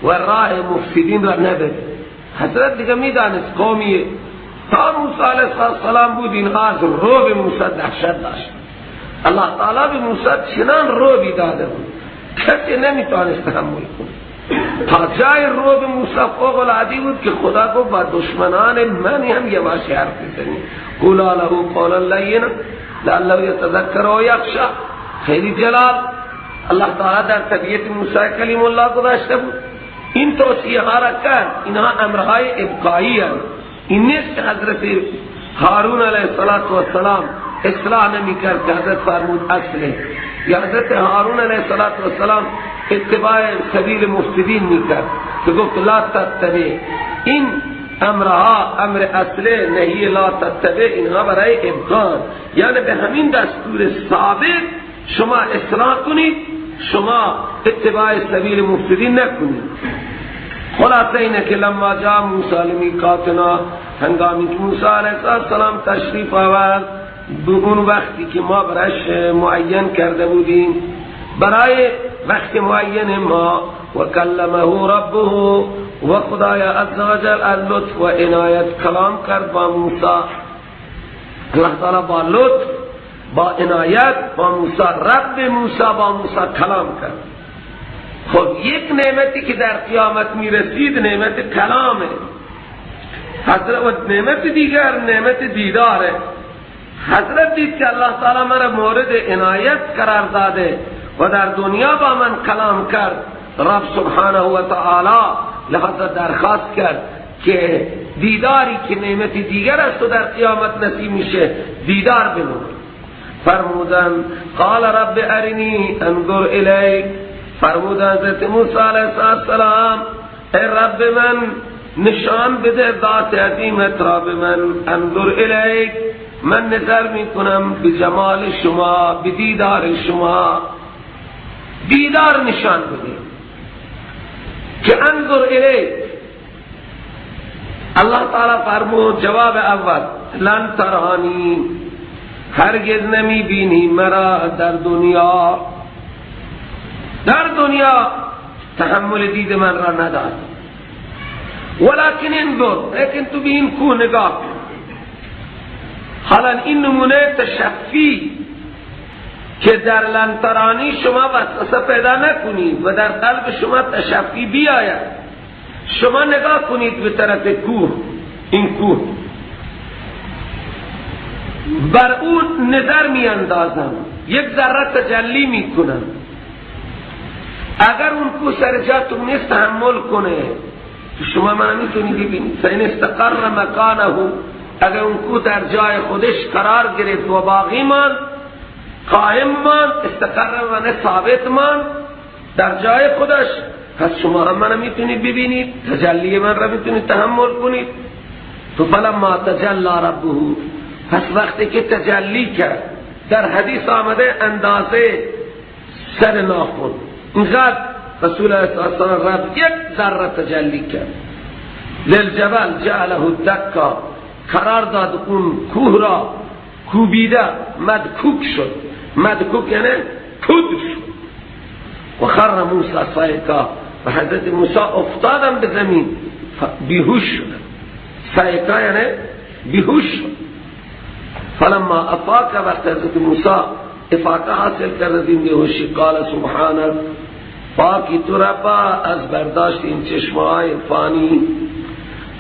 و راه مفسدین را نبرید. حضرت دیگه میدانست قومیه، تا موسی علیه السلام بود اینها از روب موسی دهشت داشت. الله تعالی به موسی چنان روبی داده بود کسی نمیتوانست تحمل کنه. تا جای روب موسی فوق العاده بود که خدا گفت با دشمنان من هم یواش حرف بزنی، قولا له قولا لینا لعله یتذکر و یخشی. خیلی جلال الله تعالی در طبیعت موسی کلیم الله گذاشته بود. این توصیه ها را کرد، اینها امرهای ابقایی هست. این نیست که حضرت هارون علیه السلام اصلاح نمی کرد که حضرت فرمود اصله، یا حضرت هارون علیه السلام اتباع سبیل مفسدین می کرد که گفت لا تتبع. این امرها امر اصله، نهی لا تتبع، اینها برای ابقا، یعنی به همین دستور ثابت شما اصلاح کنید، شما اتباع سبیل مفسدین نکنید. خلاصه اینه که لما جاء موسی لمیقاتنا، هنگامی که موسی علیه السلام تشریف آورد به اون وقتی که ما برایش معین کرده بودیم، برای وقت معین ما، و کلمه ربه، و خدای عزوجل اللطف و عنایت کلام کرد با موسی. الله تعالی با لطف با عنایت با موسی، رب موسی با موسی کلام کرد. خب یک نعمتی که در قیامت میرسید نعمت کلامه، حضرت و نعمت دیگر نعمت دیداره. حضرت دید که الله تعالی مرا مورد عنایت قرار داده و در دنیا با من کلام کرد رب سبحانه و تعالی، لحاظ درخواست کرد که دیداری که نعمت دیگر است و در قیامت نصیب میشه دیدار بنمود. فرمودن قال رب ارنی انظر الیک، فرمودن حضرت موسی علیه السلام ای رب من نشان بده ذات عظیمت را به من، انظر الیک، من نظر میکنم به جمال شما، به دیدار شما، دیدار نشان بده که انظر الیک. الله تعالی فرمود جواب اول لن ترانی، هرگز نمی بینی مرا در دنیا، در دنیا تحمل دید من را نداد، ولکن انظر، لیکن تو به این کوه نگاه کن. حالا این نمونه تشفی که در لنترانی شما وسوسه پیدا نکنید و در قلب شما تشفی بیاید، شما نگاه کنید به طرف کوه، این کوه بر اون نظر می اندازم، یک ذره تجلی می کنم، اگر اون کوه سر جاتون نیست تحمل کنه شما من میتونید ببینید. فإن استقر مکانه، اگر اون کوه در جای خودش قرار گرفت و باقی ماند، قائم ماند، استقر مانه ثابت ماند در جای خودش، پس شما هم من میتونید ببینید، تجلی من را میتونید تحمل کنید. تو فلما تجلی ربه، پس وقتی که تجلی کرد، در حدیث آمده اندازه سر ناخن، اینقدر رسول الله صلی الله علیه و آله رب یک ذره تجلی کرد، للجبل جعله دکا، قرار داد اون کوه را کوبیده، مدکوک شد، مدکوک یعنی کود شد. و خر موسی صعقا، و حضرت موسی افتادن به زمین بیهوش شدن، صعقا یعنی بیهوش شد. فلما افاق، وقت حضرت موسی افاقه حاصل کرد از این بیهوشی، قال سبحانك، پاکی تو ربا از برداشت این چشمهای فانی،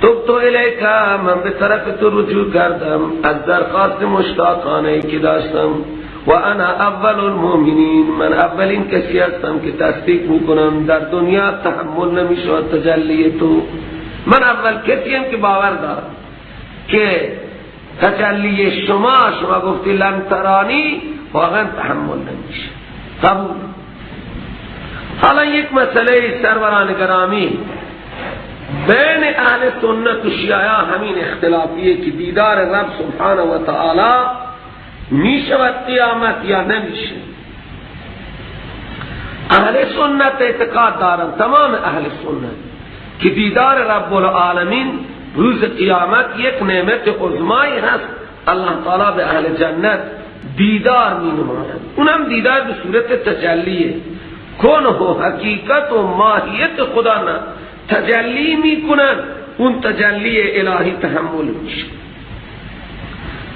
تبت الیک، من به طرف تو رجوع کردم از درخواست مشتاقانه که داشتم، و انا اول المؤمنین، من اولین کسی هستم که تصدیق میکنم در دنیا تحمل نمیشود تجلی تو، من اول کسی هم که باور دارم که تجلی شما، شما گفتی لن ترانی، واقعا تحمل نمیشه، قبول. حالا یک مسئله سروران گرامی بین اهل سنت و شیعه همین اختلافیه که دیدار رب سبحانه و تعالی می شود قیامت یا نمیشه. اهل سنت اعتقاد دارن، تمام اهل سنت، که دیدار رب العالمین روز قیامت یک نعمت عظمایی هست، الله تعالی به اهل جنت دیدار می نماید، اونم دیدار به صورت تجلیه، کنه و حقیقت و ماهیت خدا نه تجلی میکنن، اون تجلی الهی تحمل میشه.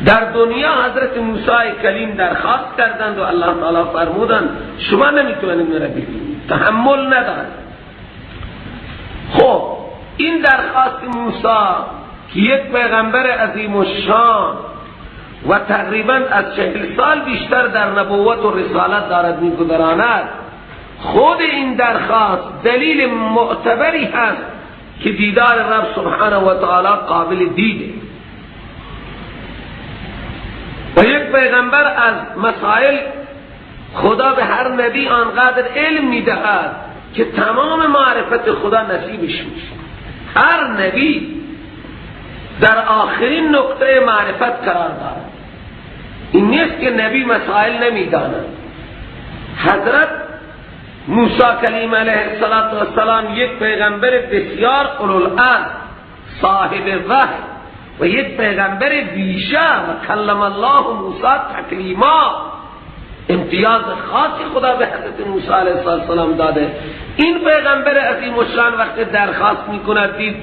در دنیا حضرت موسی کلیم درخواست کردند و الله تعالی فرمودند شما نمیتونید مرا ببینید، تحمل ندارد. خب این درخواست موسی که یک پیغمبر عظیم الشان و تقریبا از 40 سال بیشتر در نبوت و رسالت دارد میگذراند، خود این درخواست دلیل معتبری هست که دیدار رب سبحانه و تعالی قابل دیده. و یک پیغمبر از مسائل خدا به هر نبی آنقدر علم میدهد که تمام معرفت خدا نصیبش میشه. هر نبی در آخرین نقطه معرفت قرار دارد. این نیست که نبی مسائل نمیداند. حضرت موسی کلیم علیه السلام یک پیغمبر بسیار اولوالعزم، صاحب وحی و یک پیغمبر ویژه و کلم الله موسی تکلیما، امتیاز خاصی خدا به حضرت موسی علیه السلام داده. این پیغمبر عظیم الشان وقت درخواست میکند، دید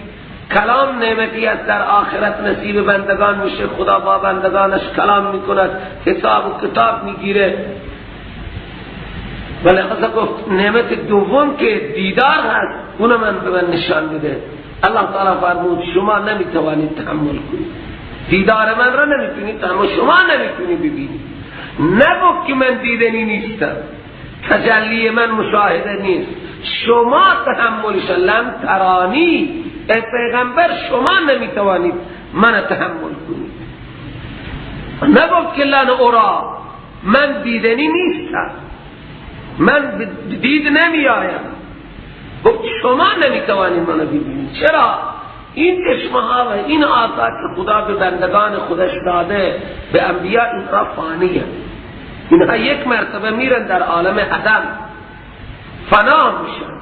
کلام نعمتی است در آخرت نصیب بندگان میشه، خدا با بندگانش کلام میکند، حساب و کتاب میگیره. ولی خدا گفت نعمت دوم که دیدار هست اون من به من نشان میده. الله تعالی فرمود شما نمیتوانید تحمل کنید، دیدار من را نمیتونید تحمل، شما نمیتونید ببینید. نگفت که من دیدنی نیستم، تجلی من مشاهده نیست، شما تحملش، لن ترانی، ای پیغمبر شما نمیتوانید من تحمل کنید. نگفت که لن ارا، من دیدنی نیستم، من دید نمی آیم. گفت شما نمیتوانید منو ببینید. چرا؟ این چشمها و این آثار که خدا به بندگان خودش داده، به انبیا، اینها فانیه. اینها یک مرتبه میرن در عالم عدم فنا میشن.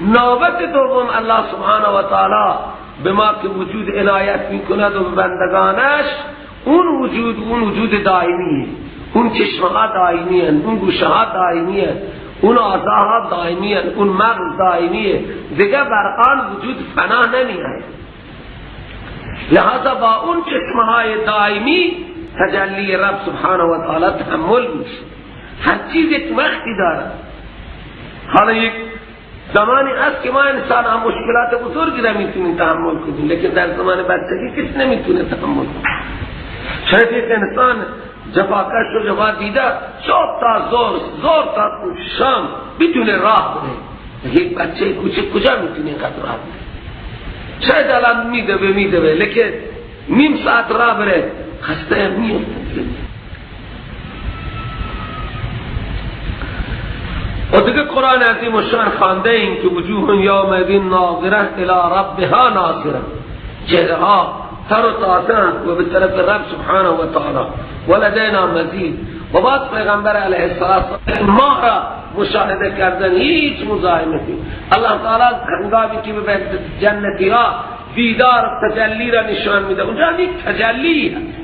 نوبت دوم الله سبحانه و تعالی به ما که وجود عنایت میکند و به بندگانش، اون وجود، اون وجود دائمیه، اون چشمها دائمیه، اون گوشها دائمیه، اون اعضاها دائمیه، اون مغز دائمیه، دیگه بر آن وجود فنا نمیآید. لہذا با اون چشمهای دائمی تجلی رب سبحانه و تعالی تحمل میشه. هر چیز یک وقتی داره. حالا یک زمانی است که ما انسان هم مشکلات بزرگی را میتونیم تحمل کنیم، لیکن در زمان بچگی کسی نمیتونه تحمل کنه. شاید یک انسان جفاکش و جفا دیده، صبح تا ظهر، ظهر تا شام بدون راه بره. یک بچه کوچک کجا میتونه اینقدر راه بره؟ شاید الان میدوه، لیکن نیم ساعت راه بره خسته میفته. و دیگه قرآن عظیم و شان خوانده این که وجوه یومئذ ناظره الی ربها ناظره، چهره ها تر و تازه و به طرف رب سبحانه و تعالی، ولدینا مزید. و بعد پیغمبر علیه السلام ما را مشاهده کردن هیچ مزاحمتی. الله تعالی هنگامی که به جنتی ها دیدار تجلی را نشان میده، اونجا یک تجلی هست،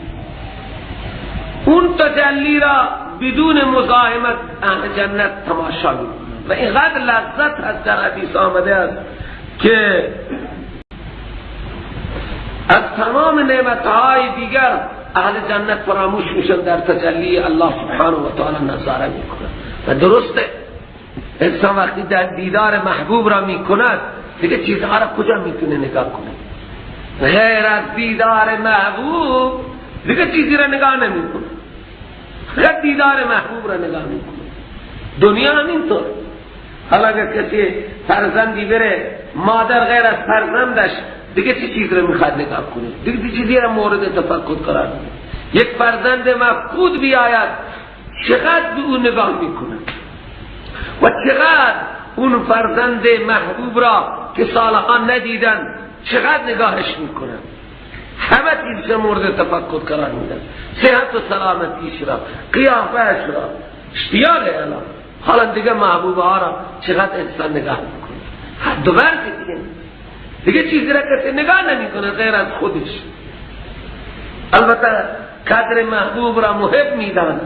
اون تجلی را بدون مزاحمت اهل جنت تماشا میکنند و اینقدر لذت هست. در حدیث آمده است که از تمام نعمتهای دیگر اهل جنت فراموش میشن، در تجلی الله سبحانه و تعالی نظاره میکنن. و درسته انسان وقتی در دیدار محبوب را میکند دیگه چیزها را کجا میتونه نگاه کنه؟ غیر از دیدار محبوب دیگه چیزی را نگاه نمیکنه، فقط دیدار محبوب را نگاه میکنه. دنیا هم اینطور. حالا اگر کسی فرزندی بره، مادر غیر از فرزندش دیگه چه چیز را میخواد نگاه کنه؟ دیگه چه چیزی را مورد تفکر قرار میده؟ یک فرزند مفقود بیاید چقدر به او نگاه میکنه و چقدر اون فرزند محبوب را که سالها ندیدن چقدر نگاهش میکنن. همه چیز مورد تفکر قرار میدن، صحت و سلامتیش را، قیافهش را، اشتیاق الان. حالا دیگه محبوب ها را چقدر انسان نگاه میکنه، حد و مرز دیگه چیزی را کسی نگاه نمیکنه غیر از خودش. البته قدر محبوب را محب میداند،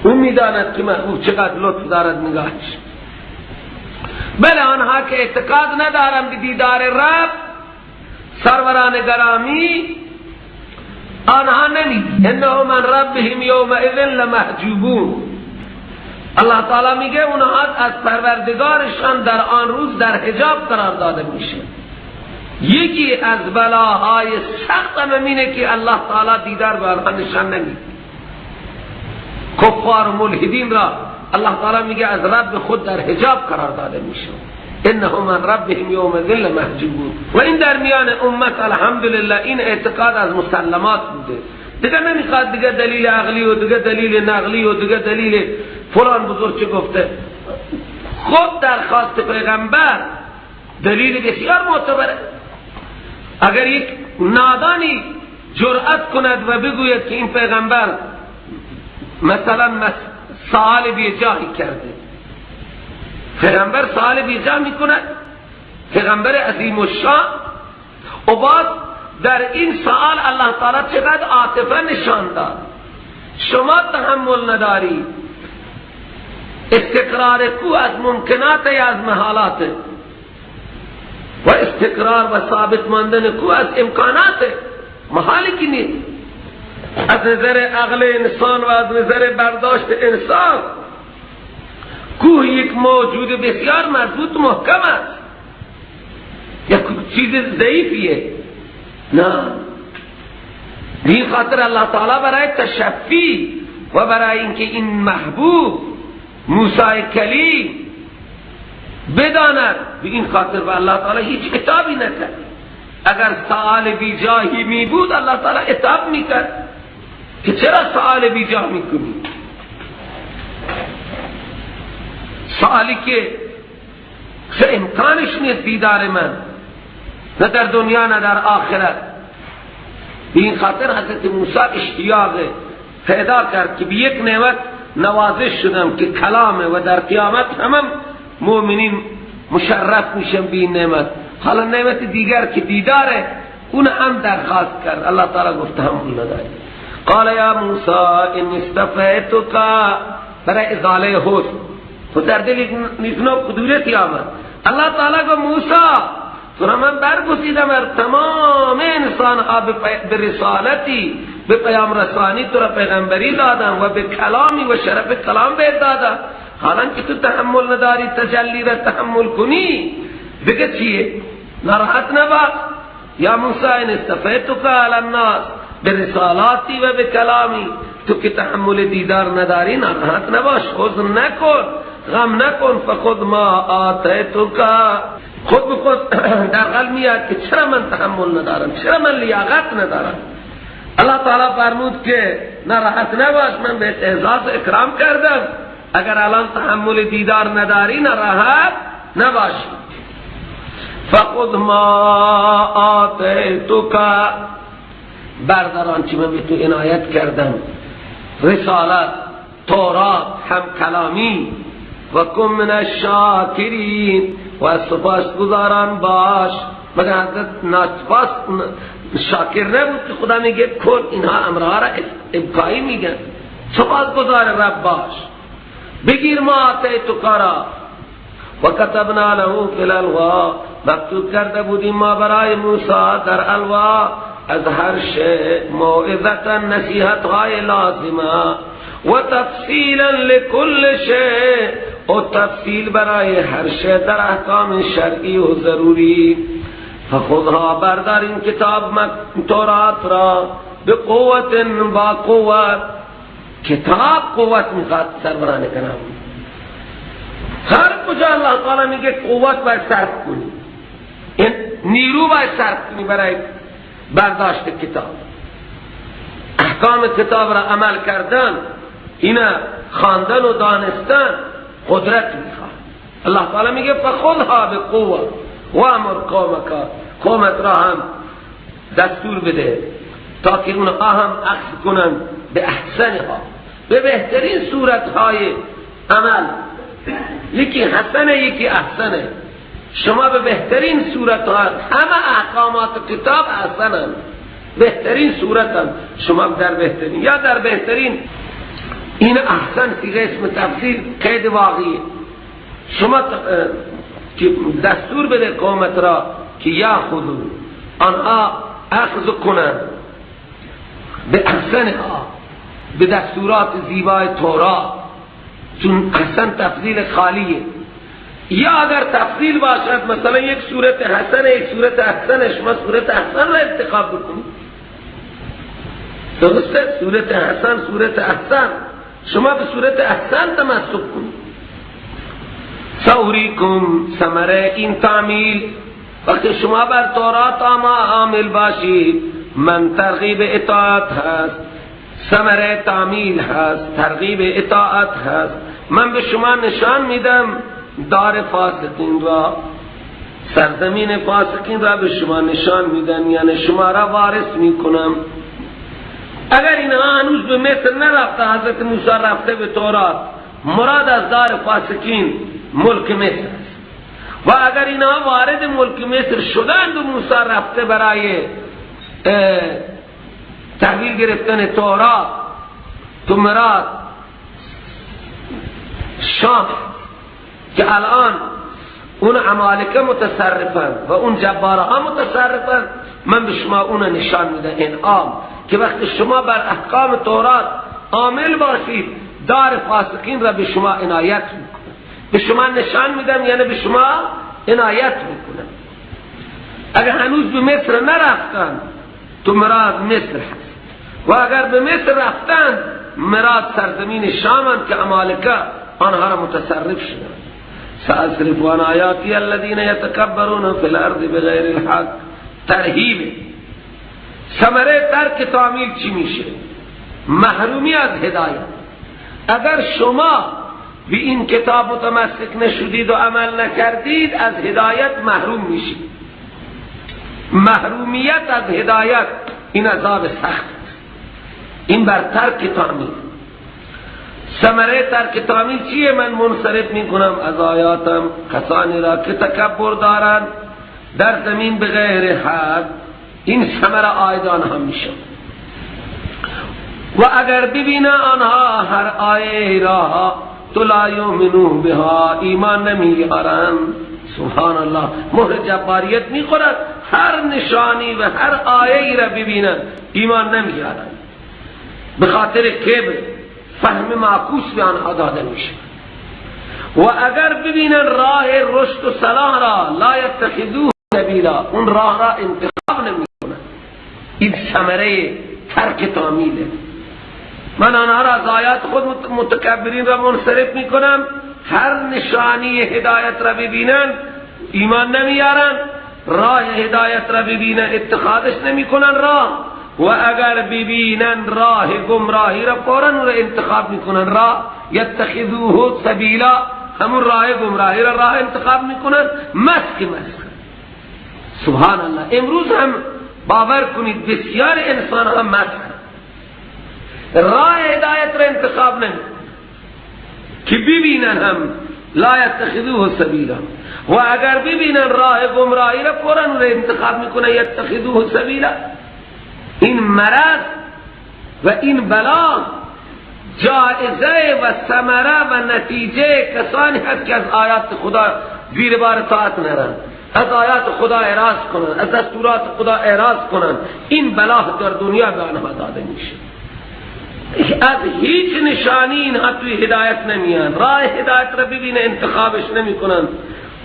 او میداند که محبوب چقدر لطف دارد نگاهش. بله آنها که اعتقاد ندارند به دیدار رب، سروران گرامی، آنها نمی انهم من ربهم یومئذ لمحجوبون. الله تعالی میگه اونها از پروردگارشان در آن روز در حجاب قرار داده میشه. یکی از بلاهای سخت هم اینه که الله تعالی دیدار به آنها نشان نمیده. کفار و ملحدین را الله تعالی میگه از رب خود در حجاب قرار داده میشه. انهم من ربهم یومئذ لمحجوبون. و این در میان امت الحمدلله این اعتقاد از مسلمات بوده. دیگه نمیخواد دیگه دلیل عقلی و دیگه دلیل نقلی و دیگه دلیل فلان بزرگ چه گفته. خود درخواست پیغمبر دلیل بسیار معتبره. اگر یک نادانی جرأت کند و بگوید که این پیغمبر مثلا سوال بیجاهی کرده، پیغمبر سوال بیجا میکند، پیغمبر عظیم الشان، و بعد در این سوال الله تعالی چقدر عاطفه نشان داد. شما تحمل نداری، استقرار کو از ممکنات یا از محالات، و استقرار و ثابت ماندن کو از امکانات، محالی کی نیست. از نظر عقل انسان و از نظر برداشت انسان کوه یک موجود بسیار مضبوط محکم است، یک چیز ضعیفیه. نه، این خاطر الله تعالی برای تشفی و برای اینکه این محبوب موسی کلیم بداند. به این خاطر و الله تعالی هیچ عتابی نکرد. اگر سوال بی جاهی می بود الله تعالی عتاب میکرد که چرا سوال بی جاه میکنی، سوالی که امکانش نیست دیدار من، نه در دنیا نه در آخرت. به این خاطر حضرت موسی اشتیاق پیدا کرد که به یک نعمت نوازش شدم که کلامه و در قیامت همم مؤمنین مشرف میشن به این نعمت. حالا نعمت دیگر که دیداره اون هم درخواست کرد، الله تعالی گفت هم اون نداری. قال یا موسی انی اصطفیتک، برای ازاله حسن تو در دل یک نوع قدرتی آمد. الله تعالی گفت موسی تو را من برگزیدم بر تمام انسان ها به رسالتی، به پیام رسانی تو را پیغمبری دادم و به کلامی و شرف کلام بهت دادم. حالا که تو تحمل نداری تجلی را تحمل کنی دیگه چیه؟ ناراحت نباش. یا موسی ان اصطفیتک علی الناس برسالاتی و به کلامی، تو که تحمل دیدار نداری ناراحت نباش، حزن نکن، غم نکن. فخذ ما آتیتک، خود به خود در قلب میاد که چرا من تحمل ندارم، چرا من لیاقت ندارم. الله تعالی فرمود که ناراحت نباش، من بهت اعزاز اکرام کردم، اگر الان تحمل دیدار نداری ناراحت نباشی. فخذ ما آتیتک، بردار آنچه من به تو عنایت کردم، رسالت، تورات، هم کلامی، و کن من الشاکرین، و سپاسگزاران باش. مگر حضرت ناسپاس شاکر نبود که خدا میگه کن اینها امرها را ابقایی میگن، سپاسگزار رب باش، بگیر ما آتیتک را. و کتبنا له فی الالواح، مکتوب کرده بودیم ما برای موسی در الواح از هر شیء موعظة، نصیحت های لازمه، و تفصیلا لکل شیء، و تفصیل برای هر شیء در احکام شرعی و ضروری. فخذها، بردار این کتاب تورات را، به قوت، با قوت. کتاب قوت میخواد سروران کرام. هر کجا الله تعالی میگه قوت باید صرف کنی، این نیرو باید صرف کنی برای برداشت کتاب، احکام کتاب را عمل کردن، اینا خواندن و دانستن قدرت میخواد. الله تعالی میگه فخذها بقوه وامر قومک، قومت را هم دستور بده تا که اونها هم اخذ کنن به احسنها، به بهترین صورتهای عمل. یکی حسنه یکی احسنه، شما به بهترین صورت ها، همه احکامات کتاب احسنن، بهترین صورتن، شما در بهترین یا در بهترین. این احسن صیغه اسم تفسیر قید واقعیه. شما دستور بده قومت را که یا خذو، آنها اخذ کنند به احسنها، به دستورات زیبای تورات، چون احسن تفضیل خالیه. یا اگر تفضیل باشد مثلا یک صورت حسن یک صورت احسن، شما صورت احسن را انتخاب بکنید، درسته؟ صورت حسن صورت احسن، شما به صورت احسن تمسک کنید. سوریکم ثمره این تعمیل، وقتی شما بر تورات عامل باشید، من ترغیب اطاعت هست، ثمره تعمیل هست، ترغیب اطاعت هست. من به شما نشان میدم دار فاسقین را، سرزمین فاسقین را به شما نشان میدم، یعنی شما را وارث میکنم. اگر اینها هنوز به مصر نرفته، حضرت موسی رفته به تورات، مراد از دار فاسقین ملک مصر است. و اگر اینها وارد ملک مصر شدند و موسی رفته برای تحویل گرفتن تورات، تو مراد شام که الان اون عمالقه متصرفن و اون جبارها متصرفن، من به شما اون نشان میدم، انعام، که وقتی شما بر احکام تورات عامل باشید، دار فاسقین را به شما عنایت میکنم، به شما نشان میدم، یعنی به شما عنایت میکنم. اگر هنوز به مصر نرفتن تو مراد مصر هست، و اگر به مصر رفتن مراد سرزمین شامن که عمالقه آنها را متصرف شدن. سأصرف عن آیاتی الذین یتکبرون فی الارض بغیر الحق. ترهیب. ثمره ترک تعمیل چی میشه؟ محرومی از هدایت. اگر شما به این کتاب متمسک نشدید و عمل نکردید، از هدایت محروم میشید. محرومیت از هدایت این عذاب سخت، این بر ترک تعمیل. ثمره ترک تعمیل چیه؟ من منصرف میکنم از آیاتم کسانی را که تکبر دارند در زمین بغیر حق. این ثمره عاید آنها میشه. و اگر ببینه آنها هر آیه را تو لا یؤمنون بها، ایمان نمیارند. سبحان الله، مهر جباریت میخورد. هر نشانی و هر آیه را ببینن ایمان نمیارند، به خاطر کبر، فهم معکوس به آنها داده میشه. و اگر ببینن راه رشد و صلاح را، لا یتخذوه سبیلا، اون راه را انتخاب نمیکنن. این ثمره ترک تعمیله. من آنها را از آیات خود متکبرین را منصرف میکنم. هر نشانی هدایت را ببینن ایمان نمیارن، راه هدایت را ببینن اتخاذش نمیکنن راه، و اگر ببینن راه گمراهی را فوراً را انتخاب میکنن. راه یتخذوه سبیلا، همون راه گمراهی را راه انتخاب میکنن. مسخ مسخ. سبحان الله، امروز هم باور کنید بسیار انسان ها مسخ راه هدایت را انتخاب نمی که ببینن هم لا یتخذوه سبیلا، و اگر ببینن راه گمراهی را فوراً را انتخاب میکنن، یتخذوه سبیلا. این مرض و این بلا جائزه و ثمره و نتیجه کسانی هست که از آیات خدا زیر بار طاعت نرن، از آیات خدا اعراض کنن، از دستورات خدا اعراض کنن. این بلا در دنیا به آنها داده میشه. از هیچ نشانی اینها توی هدایت نمیان. راه هدایت را ببینه انتخابش نمیکنن،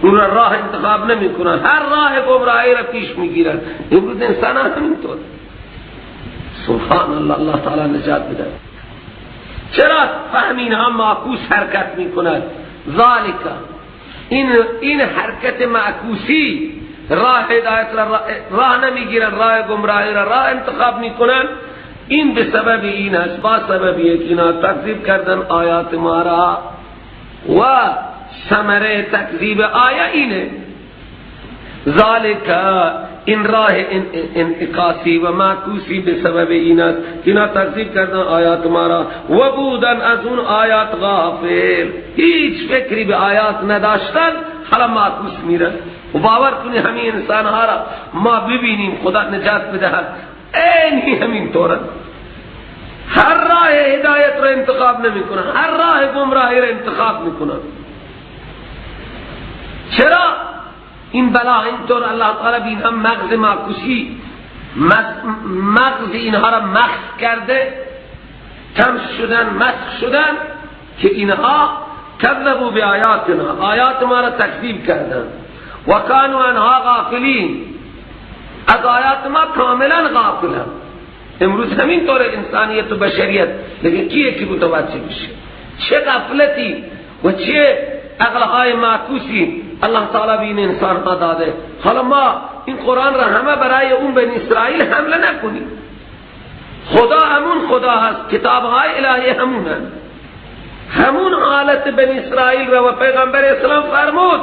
اون را راه انتخاب نمیکنن، هر راه گمراهی را پیش میگیرن. امروز انسان ها همینطور. سبحان الله، الله تعالی نجات بده. چرا فهم اینها معکوس حرکت میکند؟ ذالک، این حرکت معکوسی، راه هدایت را راه نمیگیرن، راه گمراهی را راه انتخاب میکنن. این به سبب این است، با سبب که اینا تکذیب کردن آیات ما را، و ثمره تکذیب آیه اینه. ذالک، این راه انعکاسی و معکوسی به سبب این است که اینا تکذیب کردن آیات ما را و بودن از اون آیات غافل، هیچ فکری به آیات نداشتن، حالا معکوس میرن. و باور کنی همین انسان ها را ما ببینیم، خدا نجات بدهد، اینی همین طورن. هر راه هدایت را انتخاب نمی کنن، هر راه گمراهی را انتخاب می کنن. چرا این بلا اینطور؟ الله تعالی به اینها مغز معکوسی، مغز اینها را مغز کرده، تمس شدن، مسخ شدن، که اینها کذبوا بآیاتنا، آیات ما را تکذیب کردن، و کانوا عنها غافلین، از آیات ما کاملا غافلن. امروز همین طور انسانیت و بشریت، لیکن کیه که متوجه بشه؟ چه غفلتی و چه عقلهای معکوسی الله تعالی به این انسان ها داده. حالا ما این قرآن را همه برای اون بنی اسرائیل حمله نکنیم. خدا همون خدا هست، کتابهای الهی همون هست، همون حالت بنی اسرائیل را و پیغمبر اسلام فرمود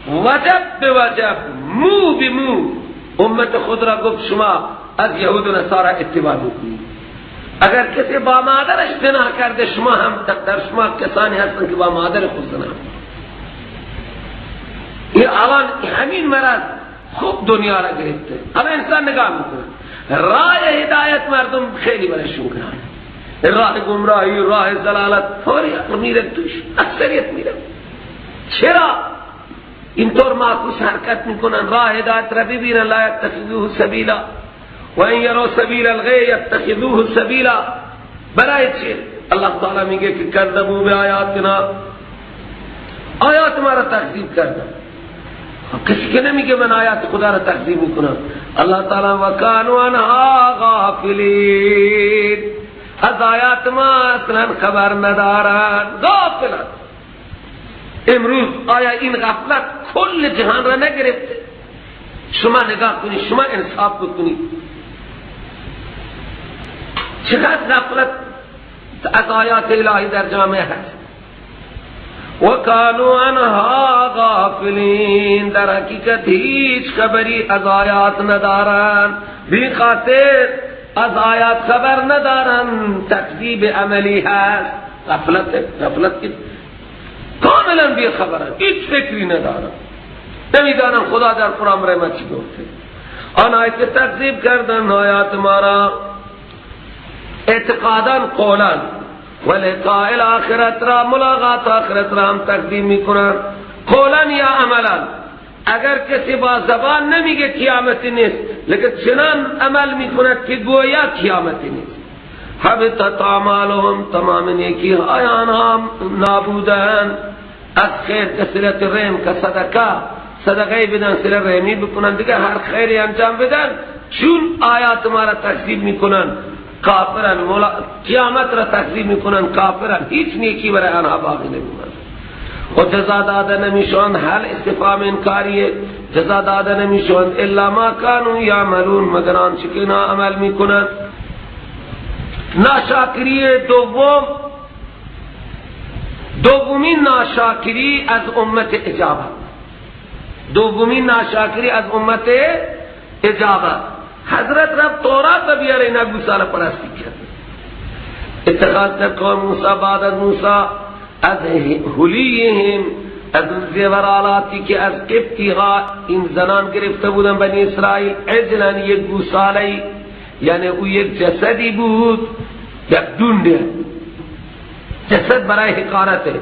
وجب به وجب، مو به مو امت خود را گفت شما از یهود و نصارا اتباع بکنید. اگر کسی با مادرش زنا کرده، شما هم در شما کسانی هستند که با مادر خود زنا. این الان همین مرض خوب دنیا را گرفته. الان انسان نگاه میکنه راه هدایت مردم خیلی برشون گرانه، راه گمراهی، راه ضلالت فوری میره توش، اکثریت میره. چرا اینطور معکوس حرکت میکنن؟ راه هدایت را ببینن لا یتخذوه سبیلا و ان یروا سبیل الغی یتخذوه سبیلا. برای چه؟ الله تعالی میگه که کذبوا بآیاتنا، آیات ما را تکذیب کردن. کسی که نمیگه من آیات خدا را تکذیب میکنم. الله تعالی وکانوا عنها غافلین، از آیات ما اصلا خبر ندارن، غافلن. امروز آیا این غفلت کل جهان را نگرفته؟ شما نگاه کنید، شما انصاف بکنید، چقدر غفلت از آیات الهی در جامعه هست. و کانوا عنها غافلین، در حقیقت هیچ خبری از آیات ندارن، بی خاطر از آیات خبر ندارن، تکذیب عملی هست، غفلت، غفلت که کاملا بی خبرن، هیچ فکری ندارن، نمیدانن خدا در قرآن برای ما چی گفته. آنهایی که تکذیب کردن آیات ما را اعتقادا قولا و لقاء الاخرت را، ملاقات آخرت را هم تکذیب میکنن، قولا یا عملا. اگر کسی با زبان نمیگه قیامتی نیست، لیکن چنان عمل میکند که گویا قیامتی نیست. حبطت اعمالهم، تمام نیکی های آنها نابودن. از خیر که صلت رحم که صدقه، صدقه بدن، صله رحمی بکنن، دیگه هر خیری انجام بدن، چون آیات ما را تکذیب میکنن کافرن، قیامت را تکذیب میکنن کافرن، هیچ نیکی برای آنها باقی نمیماند. و جزا داده نمیشوند، حال استفهام انکاریه، جزا داده نمیشوند الا ما کانوا یعملون، مگر آنچه که اینا عمل میکنن. ناشاکری دوم، دومین ناشاکری از امت اجابت، دومین ناشاکری از امت اجابت. حضرت رب تورات بیاره، اینا گوساله پرستی کرد. اتخاذ کرد قوم موسی بعد از موسی از حلیهم، از زیورالاتی که از قبطی ها این زنان گرفته بودن بنی اسرائیل، عجلا یک گوساله، یعنی او یک جسدی بود، یک دونده جسد برای حقارته،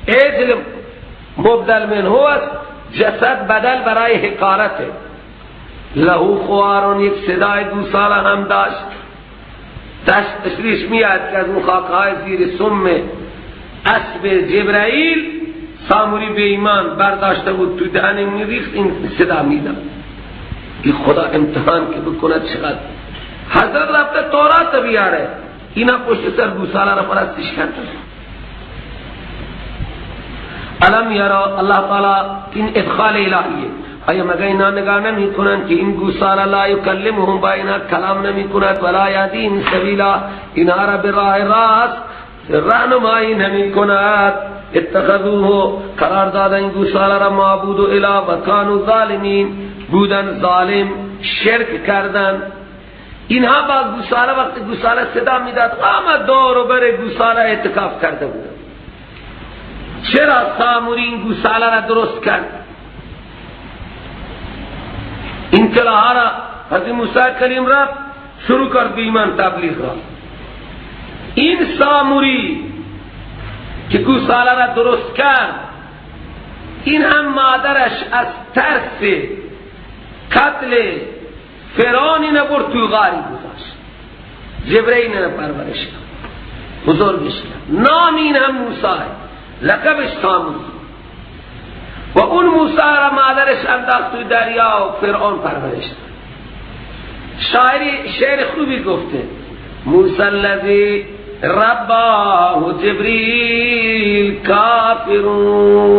عجل مبدل منه است، جسد بدل برای حقارته. لهو خوارون، یک صدای گوساله هم داشت، تشریش میاد که از اون خاکهای زیر سم اسب جبرائیل ساموری به ایمان برداشته بود، تو دهن میریخت، این صدا میداد. این خدا امتحان که بکند چقدر. حضرت رفته تورات بیاره، اینا پشت سر گوساله را پرستش کردن. الم یرا، اللہ تعالی این ادخال الهیه، آیا مگر اینا نگاه نمی کنند که این گوساله لا یکلمهم، با اینا کلام نمی کند، ولا یهدیهم سبیلا، اینا را به راه راست راهنمایی نمی کند. اتخذوه، قرار دادن این گوساله را معبود و اله، و کانوا ظالمین، بودن ظالم، شرک کردن. اینها با گوساله وقتی گوساله صدا میداد، همه دور و بر گوساله اعتکاف کرده بودن. چرا ساموری این گوساله را درست کرد؟ این کلاها را حضرت موسی کریم را شروع کرد به ایمان تبلیغ را. این ساموری که گوساله را درست کرد، این هم مادرش از ترس قتل فرعون نبرد توی غاری گذاشت، جبرئیل نه پرورش کرد، بزرگش کرد. نام این هم موسی، لقبش ساموری. و اون موسی را مادرش انداخت توی دریا و فرعون پرورش داد. شاعری شعر خوبی گفته، موسی الذی رباه جبریل کافرون،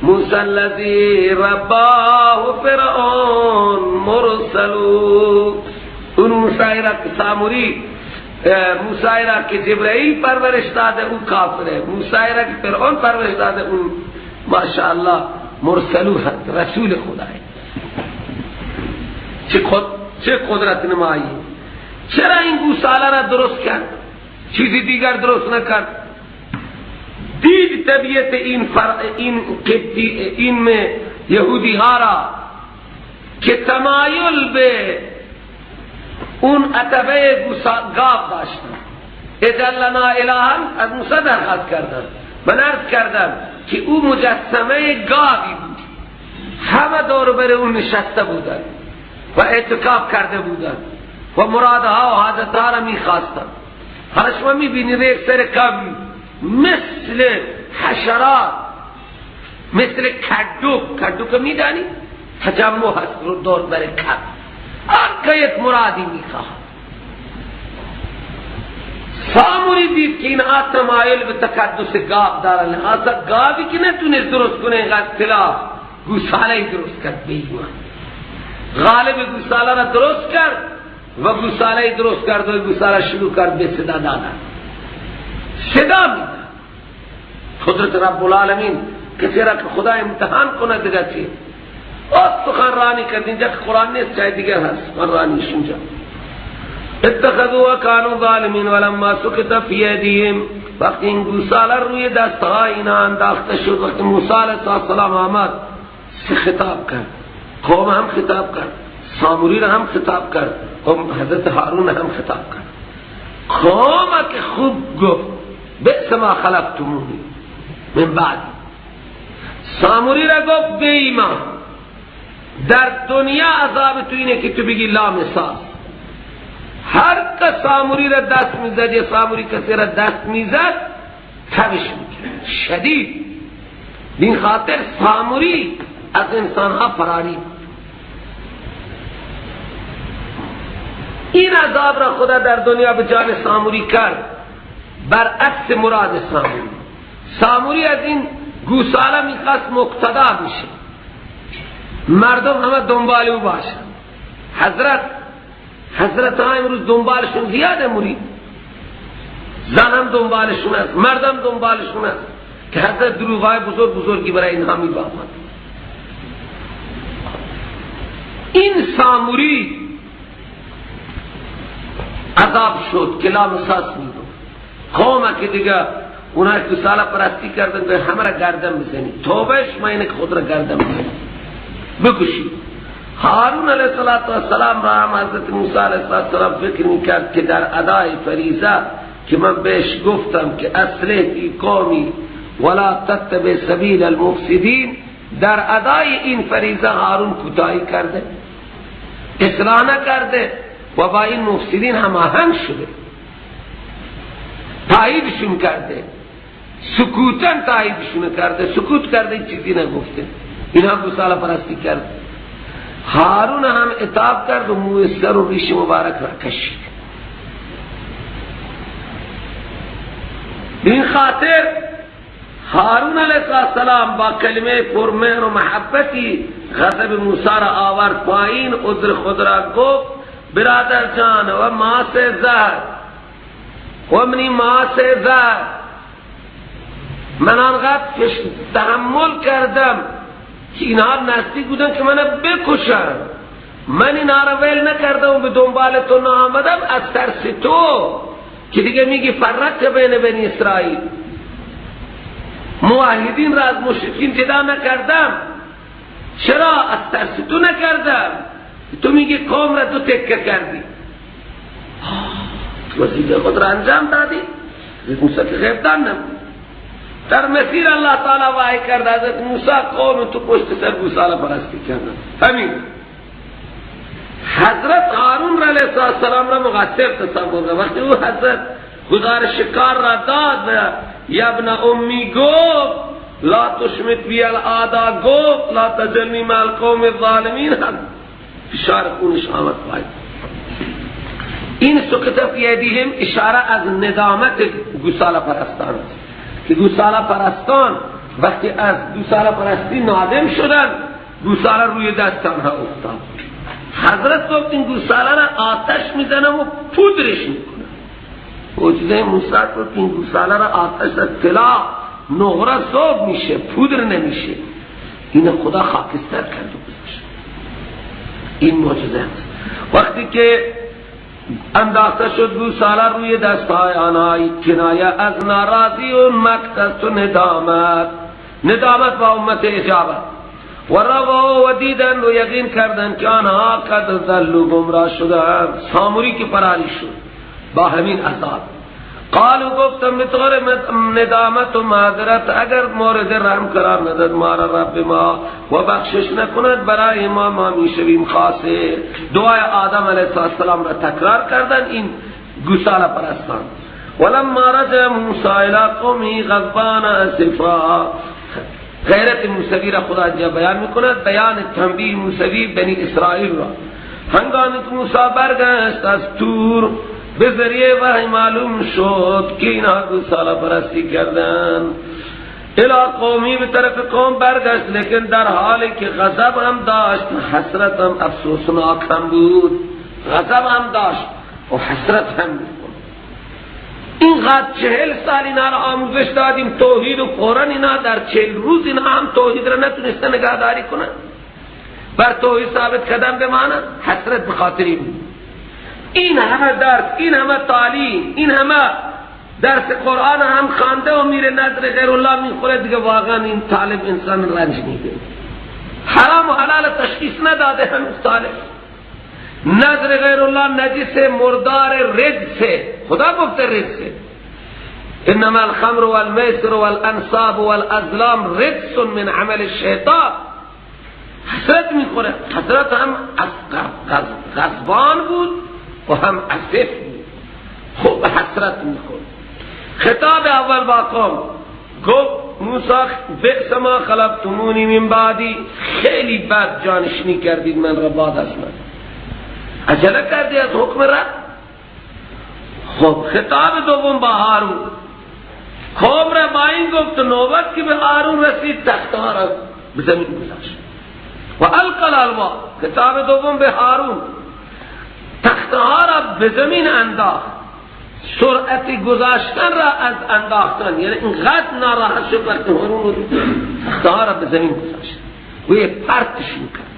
موسی الذی رباه فرعون مرسلون. اون موسی را که ساموری، موسی را که جبرئیل پرورش داده او کافره، موسی را که فرعون پرورش داده اون ماشاءالله مرسلو هست، رسول خدا ہے. چه قدرت نمایی. چرا این گوساله را درست کرد، چیزی دیگر درست نکرد؟ دید طبیعت این این قبطی، این یهودی ها را که تمایل به اون عتبه گاو داشتن. اجعل لنا الها، از موسی درخواست کردن. من عرض کردم که او مجسمه گاوی بود، همه دور بر اون نشسته بودن و اعتکاف کرده بودن و مرادها و حاجتها را میخواستن. حالا شما میبینید یک سر قبل مثل حشرات، مثل کدو، کدو که میدانی تجمع هست رو دور بر کب، هر که یک مرادی میخواهد. ساموری دید که این تمایل به تقدس گاو داره، لحاظا گاوی که نتونست درست کنه اینقدر طلا، گوساله درست کرد. به ایمان غالب گوساله را درست کرد و گوساله درست کرد و گوساله شروع کرد به صدا دادن، صدا میداد. قدرت رب العالمین کسی را که خدا امتحان کنه دیگه چی؟ سخنرانی کرد. اینجا که قرآن نیست، جای دیگر هست سخنرانیش اینجا. اتخذوا و کانوا ظالمین ولما سقط فی ایدیهم، وقتی این گوساله روی دستهای اینا انداخته شد، وقتی موسی علیه السلام آمد خطاب کرد، قوم هم خطاب کرد، ساموری را هم خطاب کرد، قوم حضرت هارون هم خطاب کرد. قوم که خوب گفت بئس ما خلفتمونی من بعد. ساموری را گفت بی ایمان، در دنیا عذاب تو اینه که تو بگی لا مساس. هر که ساموری را دست میزد یا ساموری کسی را دست میزد تبش میکرد شدید. این خاطر ساموری از انسانها فراری بود. این عذاب را خدا در دنیا به جان ساموری کرد، برعکس مراد ساموری. ساموری از این گوساله میخواست مقتدا بشه، مردم همه دنبال او باشن. حضرت ها امروز دنبالشون زیاده، مرید زن هم دنبالشون است، مردم دنبالشون است که حضرت دروغ‌های بزرگ بزرگی برای اینها میبافند. این ساموری عذاب شد که لا مساس میدو. قومه که دیگه اونها که گوساله پرستی کردن که همه را گردن بزنید، توبه شما اینه که خود را گردن بزنید بکشید. هارون علیه السلام را هم حضرت موسی علیه السلام فکر میکرد که در ادای فریضه که من بهش گفتم که اصلح فی قومی ولا تتبع سبیل المفسدین، در ادای این فریضه هارون کوتاهی کرده، اصلاح نکرده و با این مفسدین هماهنگ شده، تاییدشون کرده، سکوتن تاییدشون کرده، سکوت کرده، چیزی نگفته. اینها گوساله پرستی کرده. هارون هم عتاب کرد و موی سر و ریش مبارک را کشید. این خاطر هارون علیه السلام با کلمه پرمهر و محبتی غضب موسی را آورد پایین، عذر خود را گفت برادر جان و ما سے زهر و منی ما سے زهر، من آنقدر تحمل کردم که اینها نزدیک بودن که منو بکشن، من اینها را ول نکردم و به دنبال تو نآمدم از ترس تو که دیگه میگی فرق بین بنی اسرائیل، موحدین را از مشرکین جدا نکردم. چرا؟ از ترس تو نکردم، تو میگی قوم را تو تکه کردی، وظیفه خود را انجام دادی. موسی که غیب دان نبود. در مسیر الله تعالی وحی کرد حضرت موسی قوم تو پشت سر گوساله پرستی کردن. همین حضرت هارون علیه السلام را مقصر تصور کرد. وقتی او حضرت گزارش کار را داد و یابن امی گفت لا تشمت بی الاعدا، گفت لا تجلنی مع القوم الظالمین، فشار خونش آمد پایین. این سکت فی ایدیهم اشاره از ندامت گوساله پرستان است که گوساله پرستان وقتی از گوساله پرستی نادم شدن، گوساله روی دست آنها افتاد. حضرت گفت این گوساله را آتش میزنم و پودرش میکنم. معجزه موسی گفت این گوساله را آتش از طلا نقره ذوب میشه، پودر نمیشه. این خدا خاکستر کرد و گذاشت. این معجزه است. وقتی که انداخته شد گوساله روی دستهای آنها، کنایه از ناراضی و مکت است و ندامت، ندامت با امت اجابت و رو و دیدن و یقین کردن که آنها قد ضلوا گمراه شدند. ساموری که فراری شد با همین عذاب. قالوا گفتم به طور ندامت و معذرت اگر مورد رحم قرار نداد ما را رب ما و بخشش نکند برای ما، ما میشویم خاسر. دعای آدم علیه السلام را تکرار کردن این گوساله پرستان. ولما رجع موسی الی قومه غضبان اسفا، غیرت موسوی را خدا اینجا بیان میکند، بیان تنبیه موسوی بنی اسرائیل را. هنگامی که موسی برگشت از تور به ذریعه وحی معلوم شد که اینها گوساله پرستی کردن. الی قومی، به طرف قوم برگشت، لیکن در حالی که غضب هم داشت، حسرت هم افسوسناک هم بود. غضب هم داشت و حسرت هم بود. اینقدر 40 سال اینا را آموزش دادیم توحید و فوراً اینا در 40 روز اینا هم توحید را نتونسته نگهداری کنن، بر توحید ثابت قدم بمانن. حسرت به خاطر این این همه درس، این همه تعلیم، این همه درس قرآن هم خوانده و میره نظر غیر الله میخوره، دیگه واقعا این طالب انسان رنج میده. حرام و حلال تشخیص نداده هنوز طالب. نظر غیر الله نجس، مردار، رجس. خدا گفته رجس. انما الخمر والمیسر والانصاب والازلام رجس من عمل الشیطان. حسرت میخوره. حسرت هم از غضبان بود و هم اسف بود. خوب حسرت میخوره. خطاب اول با قوم گفت موسی بئس ما خلفتمونی من بعدی، خیلی بد جانشینی کردید من را بعد از من، عجله کردی از حکم رب. خب خطاب دوم با هارون، قوم را با این گفت، نوبت که به هارون رسید تختها را به زمین گذاشت و القى الالواح. خطاب دوم به هارون، تختها را به زمین انداخت. سرعت گذاشتن را از انداختن، یعنی اینقدر ناراحت شد وقتی هارون رو تختها را به زمین گذاشت و یه پرتشون کرد.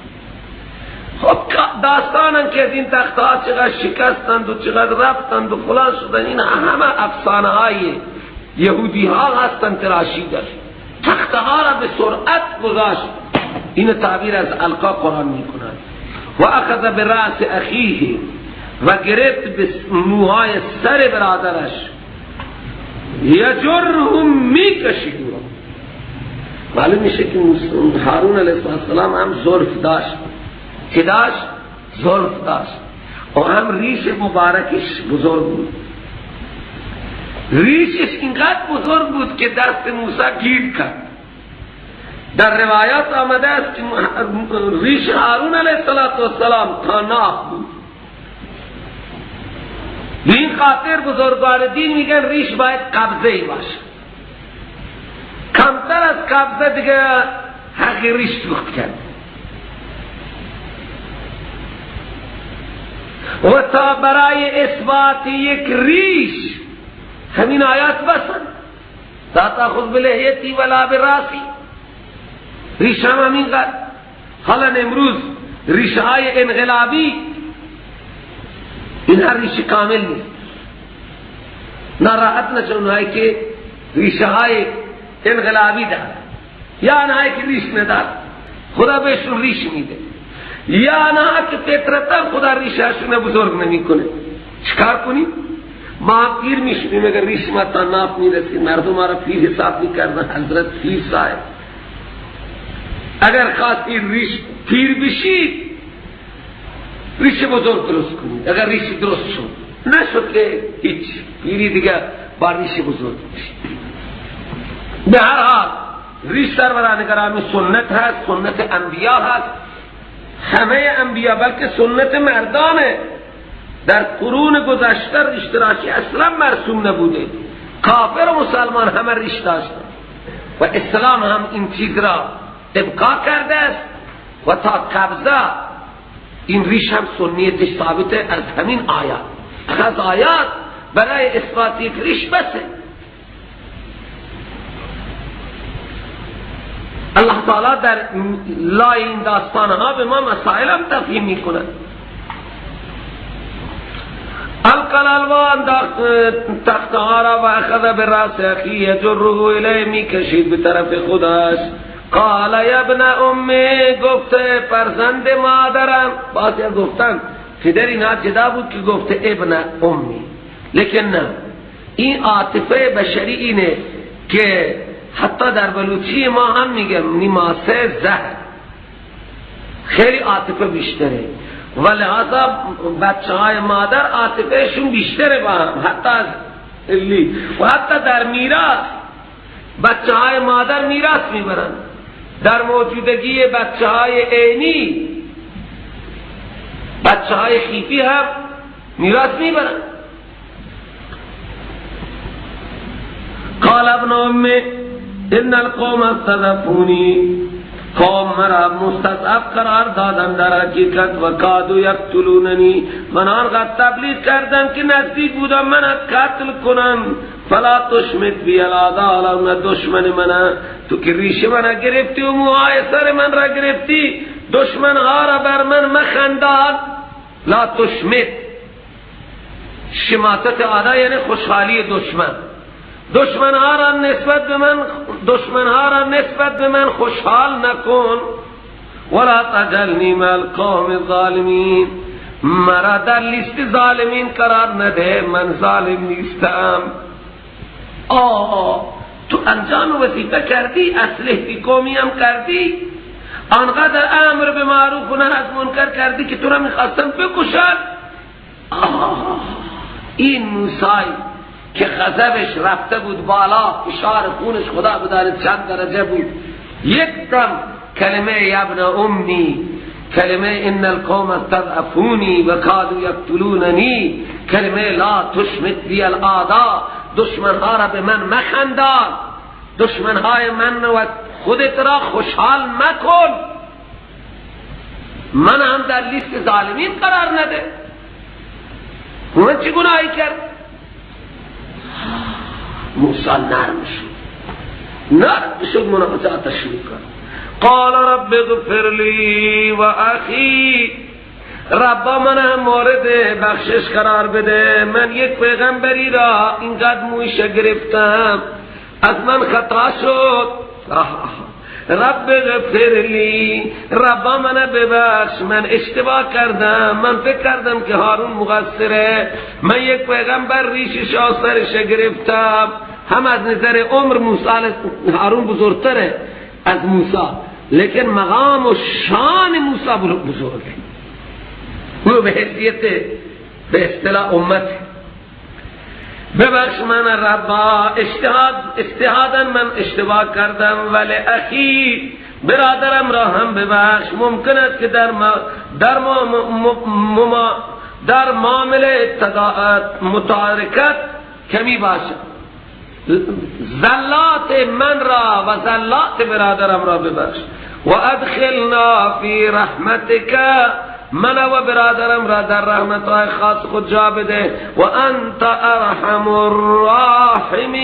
خب داستانن که از این تختها چقدر شکستند و چقدر رفتند و فلان شدن، این همه افسانه های یهودی ها هستند تراشیده. تختها را به سرعت گذاشت. این تعبیر از القا قرآن می کنند. و اخذ برأس اخیه، و گرفت به موهای سر برادرش، یجرهم، میکشید. معلوم میشه که هارون علیه السلام هم زلف داشت. چه داشت؟ زلف داشت و هم ریش مبارکش بزرگ بود. ریشش اینقدر بزرگ بود که دست موسی گیر کرد. در روایات آمده است که ریش هارون علیه السلام تا ناف بود. به این خاطر بزرگان دین میگن ریش باید قبضه ای باشه، کمتر از قبضه دیگه حق ریش سوخت کرد. و تا برای اثبات یک ریش همین آیات بسن، لا تأخذ بلحیتی ولا براسی، ریش هم همین قدر. حالا امروز ریش های انقلابی این هر ریش کامل نیست. ناراحت نشون اونهایی که ریشه های انقلابی دارن یا آنهایی که ریش ندارن، خدا بهشون ریش میده، یا آنها که فطرتا خدا ریشهشون بزرگ نمیکنه. چیکار کنیم؟ ما پیر میشیم، اگر ریش ما تا ناف میرسیم مردم ما را پیر حساب میکردن، حضرت پیر صاحب. اگر خواستید ریش پیر بشید ریش بزرگ درست کنید. اگر ریش درست شد، نشد که هیچ، پیری دیگه با ریش بزرگ بشید. به هر حال ریش سروران گرامی سنت هست، سنت انبیا هست، همه انبیا، بلکه سنت مردانه. در قرون گذشته ریش تراشی اصلا مرسوم نبوده، کافر و مسلمان همه ریش داشتن و اسلام هم این چیز را ابقا کرده است و تا قبضه این ریش هم سنیتش ثابته از همین آیات. از آیات برای اثبات یک ریش بسه. الله تعالی در لای این داستان ها به ما مسائل هم تفهیم میکنه. القى الالواح، تختها را، و اخذ براس اخیه یجره الیه، میکشید به طرف خودش. قال یا ابن امی، گفته فرزند مادرم. بعضی گفتن پدر اینا جدا بود که گفته ابن امی، لیکن نه، این عاطفه بشری اینه که حتی در بلوچی ما هم میگم نیماسه زهر، خیلی عاطفه بیشتره و لحاظا بچه های مادر عاطفهشون بیشتره با هم، حتی از الی و حتی در میراث بچه های مادر میراث میبرن. در موجودگی بچه های عینی بچه های خیفی هم میراث میبرن. قال ابن ام ان القوم استضعفونی، قوم مرا مستضعف قرار دادن در حقیقت، و کادو یقتلوننی، من آنقدر تبلیغ کردم که نزدیک بودم من قتل کنم. فلا تشمت بی الاعداء، نه دشمن من، تو که ریش من گرفتی و موهای سر من را گرفتی، دشمن ها را بر من مخندان. لا تشمت، شماتت اعدا یعنی خوشحالی دشمن، دشمن ها را نسبت به من، دشمن ها را نسبت به من خوشحال نکن. ولا تجعلنی مع القوم الظالمین، مرا در لیست ظالمین قرار نده، من ظالم نیستم. آه تو انجام وظیفه کردی، اصلح قومی هم کردی، آنقدر امر به معروف و نهی از منکر کردی که تو را میخواستم بکشن. آه این موسی که غضبش رفته بود بالا، فشار خونش خدا بداند چند درجه بود، یک دم کلمه یبن امی، کلمه ان القوم استضعفونی و کادوا یقتلوننی، کلمه لا تشمت بی الاعداء، دشمنها را به من مخندان، دشمنهای من و خودت را خوشحال مکن، من هم در لیست ظالمین قرار نده. من چه گناهی کرد؟ موسی نرم شد، نرم شد، مناجات شروع کرد. قال رب اغفر لی و اخی، ربا من هم مورد بخشش قرار بده، من یک پیغمبری را اینقدر مویش گرفتم، از من خطا شد. رب اغفر لی، ربا من ببخش، من اشتباه کردم، من فکر کردم که هارون مقصره، من یک پیغمبر ریشش سرش گرفتم. هم از نظر عمر موسی هارون بزرگتره از موسی، لیکن مقام و شان موسی بزرگه، او به حیثیت به اصطلاح امت. ببخش من ربا، اجتهادا من اشتباه کردم، ولی اخی برادرم را هم ببخش، ممکن است که در معامله متارکت کمی باشد، زلات من را و زلات برادرم را ببخش. و ادخلنا فی رحمتک، من و برادرم را در رحمتهای خاص خود جا بده. و انت ارحم الراحمین،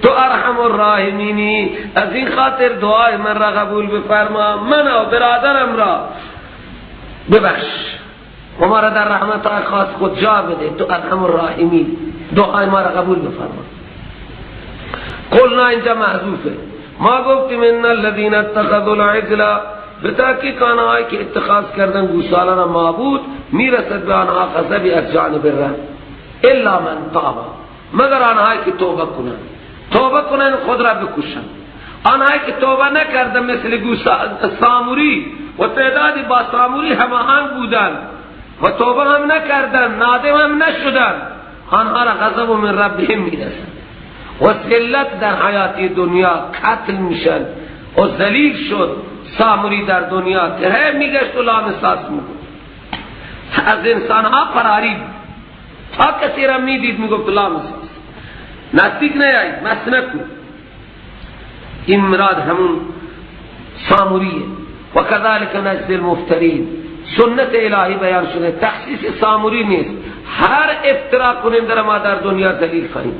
تو ارحم الراحمینی، از این خاطر دعای من را قبول بفرما، من و برادرم را ببخش و ما را در رحمتهای خاص خود جا بده، تو ارحم الراحمین، دعای ما را قبول بفرما. قلنا اینجا محذوفه، ما گفتیم ان الذين اتخذوا العجل، به تحقیق آنهایی که اتخاذ کردن گوساله را معبود، میرسد به آنها غضبی از جانب رب، الا من تاب، مگر آنهایی که توبه کنند، توبه کنند خود را بکشند. آنهایی که توبه نکردن مثل ساموری و تعدادی با ساموری هماهنگ بودند و توبه هم نکردند، نادم هم نشدند، آنها را غضب من ربهم میرسد و ذلت در حیات دنیا، قتل میشن و ذلیل شد ساموری در دنیا که هی میگشت و لامساس میگفت، از انسان ها فراری تا کسی را میدید میگفت لامساس، نزدیک نیایید، مس نکن. این مراد همون ساموریه. و کذالک نجزی المفترین، سنت الهی بیان شده، تخصیص ساموری نیست، هر افترا کنیم در ما در دنیا ذلیل خواهیم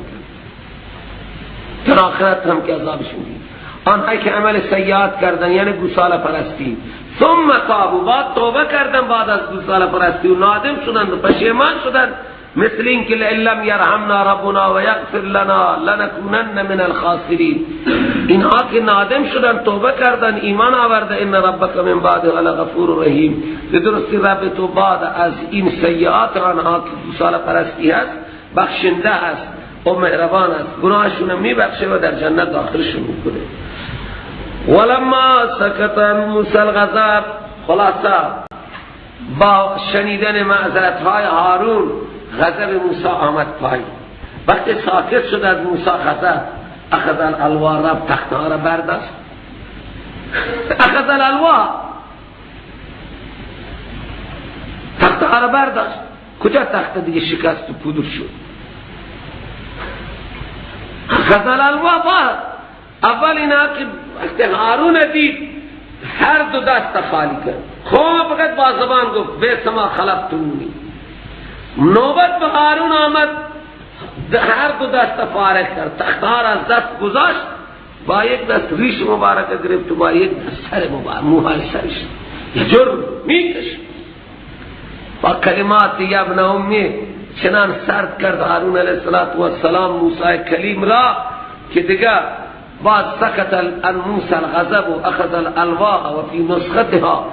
کرد، در آخرت هم که عذابش میدیم. آنهایی که عمل سیئات کردن یعنی گوساله پرستی، ثم تابوا، بعد توبه کردن بعد از گوساله پرستی و نادم شدند و پشیمان شدند، مثل این که لئن لم یرحمنا ربنا و یغفر لنا لنکونن من الخاسرین. اینها که نادم شدن توبه کردن ایمان آورده، ان ربک من بعدها لغفور رحیم، به درستی رب تو بعد از این سیئات آنها که گوساله پرستی هست بخشنده است و مهربان است، گناهشون میبخشه و در جنت داخلشون میکنه. ولما سکت موسی الغضب، خلاصه با شنیدن معذرت های هارون غضب موسی آمد پایین. وقتی ساکت شد از موسی غضب، اخذ الالواح، رب تخته ها را برداشت، اخذ الالواح، تخته ها را برداشت. کجا تخته دیگه شکست و پودر شد. اخذ الالواح. اول اینا که وقتی هارون دید هر دو دست خالی کرد، خب فقط با زبان گفت بیس ما خلقتمونی. نوبت به هارون آمد، هر دو دست فارغ کرد، تختار از دست گذاشت، با یک دست ریش مبارک گرفت و با یک دست سر مبارک موهای سرش جر میکش با کلمات یا ابن امی چنان سرد کرد هارون علیه السلام موسی کلیم را که دیگه بعد سکت عن موسی الغضب و اخذ الالواح و فی نسختها،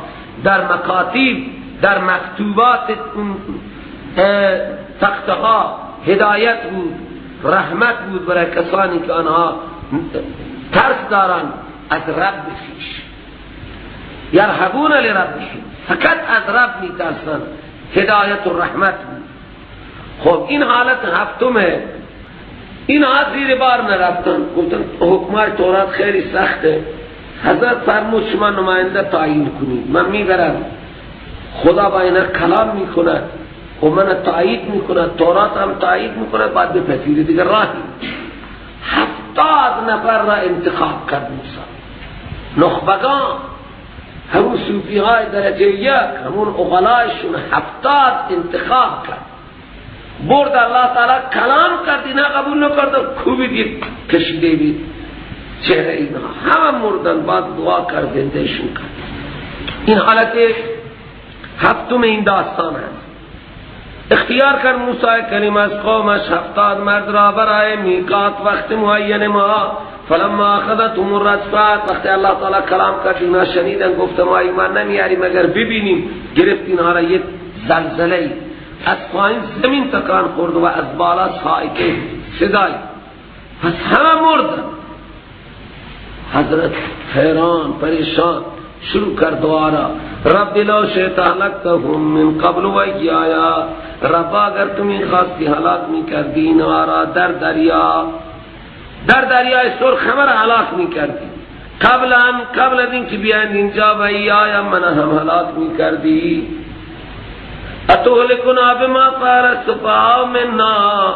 در مکاتیب در مکتوبات تختها هدایت بود، رحمت بود برای کسانی که آنها ترس دارند از رب خویش، یرهبون لربهم، فقط از رب میترسند، هدایت و رحمت بود. خب این حالت هفتمه. اینها زیر بار نرفتن، گفتن حکمای تورات خیلی سخته. حضرت فرمود شما نماینده تعیین کنید، من میبرم، خدا با اینا کلام میکند و من تایید میکند، تورات هم تایید میکند، بعد بپذیرید دیگه راهی. 70 نفر را انتخاب کرد موسی، نخبگان، همون صوفی های درجه یک، همون اغلایشون 70 انتخاب کرد، برد الله تعالی کلام کرد، اینا قبول نکرد، کوبید یک کشیده بید چهره اینا، همه مردن. بعد دعا کرد زندهشون کرد. این حالت هفتم این داستان هست. اختیار کرد موسی کریم از قومش 70 مرد را برای میقات وقت معین ما. فلما اخذتهم الرجفه، وقتی الله تعالی کلام کرد اینا شنیدن، گفت ما ایمان نمیاریم اگر ببینیم. گرفت اینها را یک زلزله، از پایین زمین تکان خورد و از بالا صاعقه صدای، پس همه مردن. حضرت حیران پریشان شروع کرد دعا را، رب لو شئت اهلکتهم من قبل و ایایا، رب اگر تم خواستی هلاک می کردی اینها را در دریا، در دریای سرخ همه را هلاک می کردی، قبل از این که بیایند اینجا، و ایایا من هم هلاک می کردی. اتهلکنا بما فعل السفهاء منا،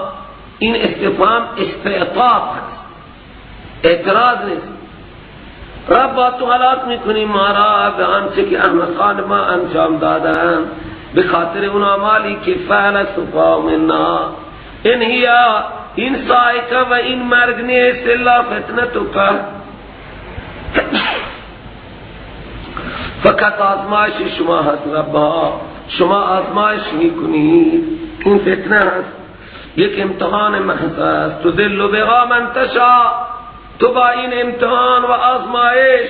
این استفهام استعطاف هست، اعتراض نیست. رب تو هلاک میکنی ما را به آنچه که احمقان ما انجام دادن، به خاطر اون اعمالی که فعل السفهاء منا. این هیا، این صاعقه و این مرگ نیست الا فتنتک، فقط آزمایش شما هست. ربا شما آزمایش میکنید، این فتنه هست، یک امتحان محض است. تو دل بها من تشا، تو با این امتحان و آزمایش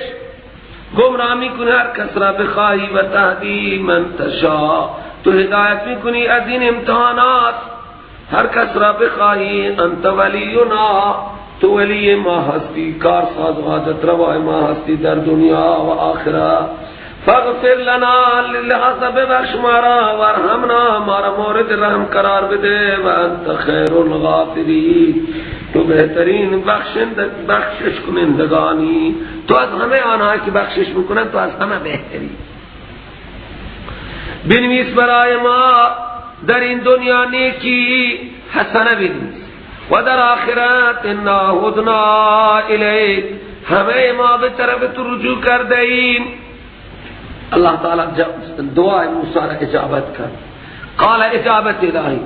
گمراه میکنی هر کس را بخواهی، و تهدی من تشا، تو هدایت میکنی از این امتحانات هر کس را بخواهی. انت ولینا، تو ولی ما هستی، کارساز و حاجت روای ما هستی در دنیا و آخرت. فاغفر لنا، لہذا ببخش مارا، وارحمنا، مارا مورد رحم قرار بده، و انت خیر الغافرین، تو بهترین بخشش کنندگانی، تو از همه آنها که بخشش میکنن تو از همه بهتری. بنویس برای ما در این دنیا نیکی حسنه بنویس، و در آخرت انا هدنا الیک، همه ما به طرف تو رجوع کرده ایم. اللہ تعالی دعای موسی را اجابت کرد. قال اجابت الهی،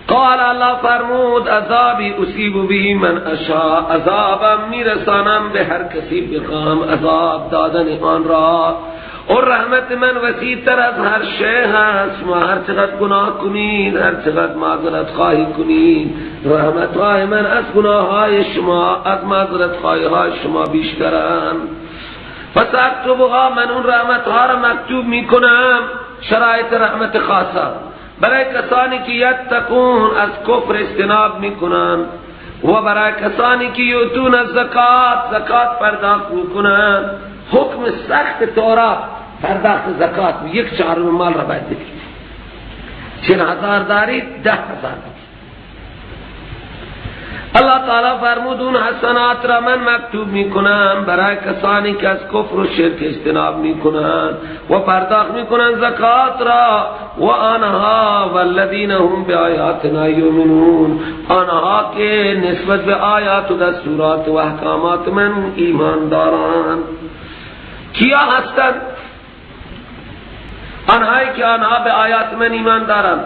قال الله فرمود عذابی اصیب به من اشاء، عذابم میرسانم به هر کسی بخواهم عذاب دادن آن را، اور رحمت من وسیع تر از هر شی هست. شما هر چقدر گناه کنید، هر چقدر معذرت خواهی کنید، رحمت های من از گناه های شما، از معذرت خواهی های شما بیشترند. پس اکتبها، من اون رحمت ها را مکتوب میکنم، شرایط رحمت خاصه برای کسانی که یتقون، از کفر اجتناب میکنن، و برای کسانی که یؤتون الزکات، زکات پرداخت میکنن. حکم سخت تورات پرداخت زکات، 1/4 مال را باید بدید، 40,000 دارید 10,000 بدید. الله تعالی فرمود اون حسنات را من مکتوب میکنم برای کسانی که از کفر و شرک اجتناب میکنند و پرداخت میکنند زکات را، و آنها والذین هم بآیاتنا یؤمنون، آنها که نسبت به آیات و دستورات و احکامات من ایمان دارند. کیا هستند؟ آنهایی که آنها به آیات من ایمان دارند.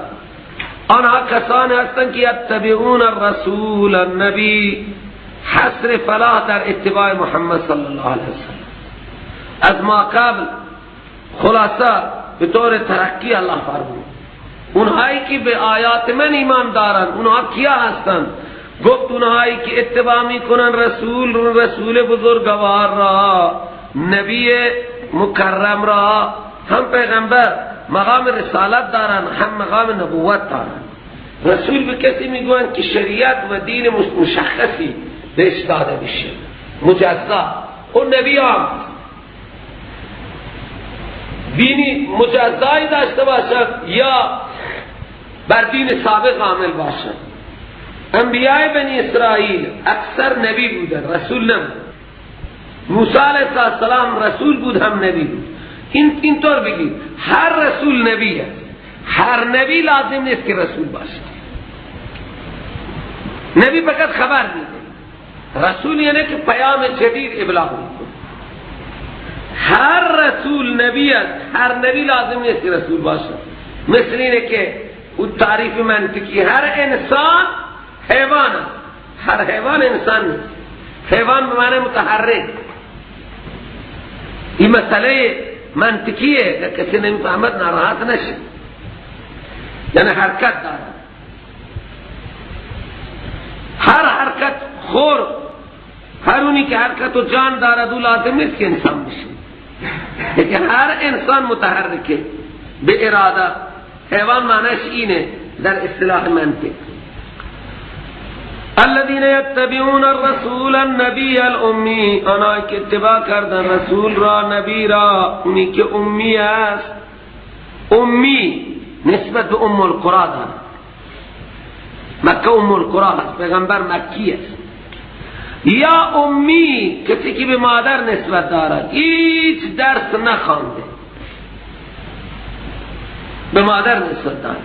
آنها کسانی هستند که یتبعون الرسول النبی، حصر فلاح در اتباع محمد صلی الله علیه وسلم. از ما قبل خلاصه به طور ترقی الله فرمود اونهایی که به آیات من ایمان دارند اونها کیا هستند؟ گفت اونهایی که اتباع میکنن رسول بزرگوار را، نبی مکرم را. هم پیغمبر مقام رسالت دارن، هم مقام نبوت دارن. رسول به کسی میگوین که شریعت و دین مشخصی بهش داده میشه، مجزا. اون نبی هم دینی مجزایی داشته باشد یا بر دین سابق عامل باشد. انبیاء بنی اسرائیل اکثر نبی بودن، رسول نبود. موسی علیه السلام رسول بود، هم نبی بود. اینطور بگید هر رسول نبی است، هر نبی لازم نیست که رسول باشه. نبی فقط خبر میده، رسول یعنی که پیام جدید ابلاغ میکنه. هر رسول نبی است، هر نبی لازم نیست که رسول باشه. مثل اینه که اون تعریف منطقی، هر انسان حیوان است، هر حیوان انسان نیست. حیوان به معنی متحرک. این مسئله منطقیه که کسی نمیفهمد ناراحت نشه، یعنی حرکت داره. هر حرکت خور، هر اونی که حرکت و جان دارد او لازم نیست که انسان بشه. لیکن هر انسان متحرکه به اراده. حیوان معنیش اینه در اصطلاح منطق. الذين يتبعون الرسول النبي الامی، آنها که اتباع کردن رسول را، نبی را، اونی که امی است. امی نسبت به ام القرى دارد. مکه ام القرى است، پیغمبر مکی است. یا امی کسی که به مادر نسبت دارد، هیچ درس نخوانده، به مادر نسبت دارد.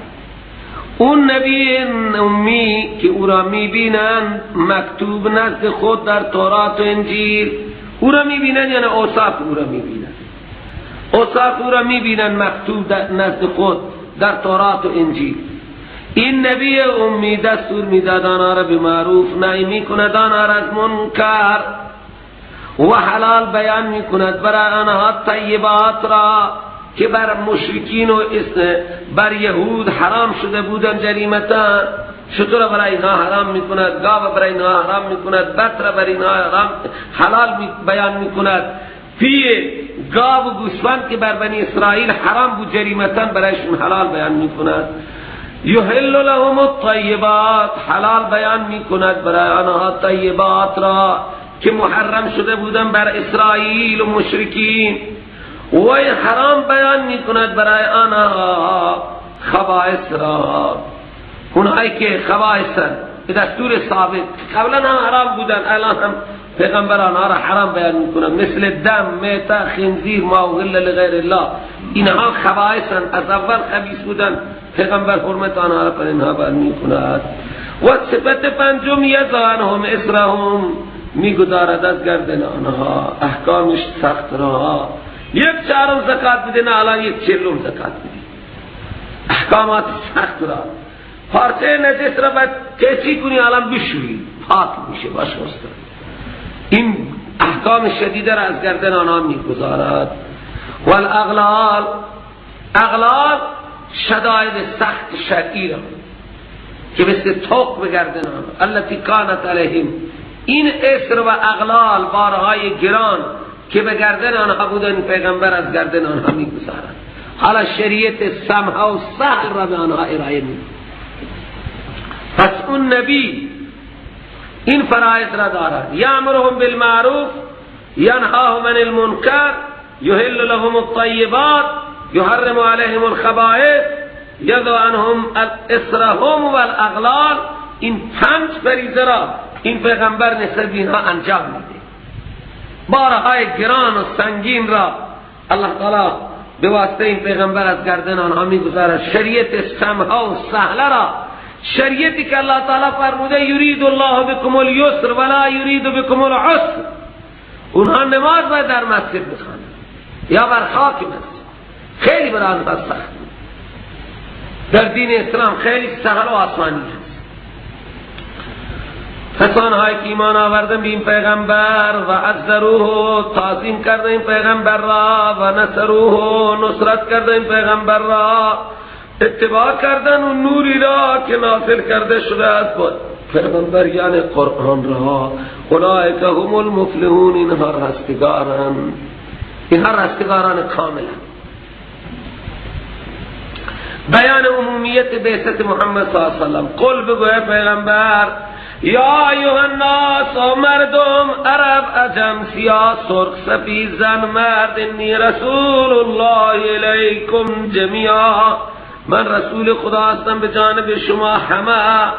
اون نبی امی که او را میبینند مکتوب نزد خود در تورات و انجیل، او را میبینند یعنی اوصاف او را میبینند، اوصاف او را میبینند مکتوب نزد خود در تورات و انجیل. این نبی امی دستور میداد آنها را به معروف، نهی میکند آنها را از منکر، و حلال بیان میکند برای آنها طیبات را که بر مشرکین و بر یهود حرام شده بودن جریمتا. شتر برای اینها حرام میکند، گاو برای اینها حرام میکند، بط را برای اینها حرام حلال بیان میکند. پی گاو و گوسفند که بر بنی اسرائیل حرام بود جریمتا برایشون حلال بیان میکند. یحل لهم الطیبات، حلال بیان میکند برای آنها طیبات را که محرم شده بودن بر اسرائیل و مشرکین، و حرام بیان میکند برای آنها خبائث را، اونهایی که خبائثن به دستور ثابت قبلا هم حرام بودن، الان هم پیغمبر آنها را حرام بیان میکنند، مثل دم، میته، خنزیر، ما اهل لغیر الله. اینها خبائثن، از اول خبیث بودن، پیغمبر حرمت آنها را پر اینها بیان میکند. و صفت پنجم، یضع عنهم اصرهم، میگذارد از گردن آنها احکامش سخت را. 1/4 زکات بده، نه الان 1/40 زکات بده. احکامات سخت را، پارچه نجس را باید کیچی کنی الان بشویی پاک میشه باش. این احکام شدیده را از گردن آنها میگذارد. والاغلال، اغلال شدائد سخت شرعی را که مثل طوق به گردن آنها، التي کانت علیهم، این اسر و اغلال بارهای گران که به گردن آنها بودن پیغمبر از گردن آنها میگذارد. حالا شریعت سمح و سهل را به آنها ارائه می‌دهد. پس اون نبی این فرائض را دارد: یامرهم بالمعروف، ینهاهم عن المنکر، یحل لهم الطیبات، یحرم علیهم الخبائث، یضع عنهم اصرهم والاغلال. این 5 فریضه را این پیغمبر نسبت به اینها انجام میده. بارهای گران و سنگین را الله تعالی به واسطه این پیغمبر از گردن آنها میگذارد. شریعت سمحه و سهله را، شریعتی که الله تعالی فرموده یرید الله بکم الیسر ولا یرید بکم العسر، اونها نماز باید در مسجد بخوانند یا بر خاک مسجد. خیلی برای آنها سخت. در دین اسلام خیلی سهل و آسانی است. پس آنهایی که ایمان آوردن به این پیغمبر و عزروه تعظیم کردن این پیغمبر را و نصروه نصرت کردن این پیغمبر را، اتباع کردن و نوری را که نازل کرده شده است با پیغمبر یعنی قرآن را، اولئک هم المفلحون، اینها رستگاران، اینها رستگاران کاملند. بیان عمومیت بعثت محمد صلی اللہ علیه وسلم. قل بگو ای پیغمبر، یا ایها الناس، او مردم، عرب، عجم، سیاه، سرخ، سفید، زن، مرد، انی رسول الله الیکم جمیعا، من رسول خدا هستم به جانب شما همه.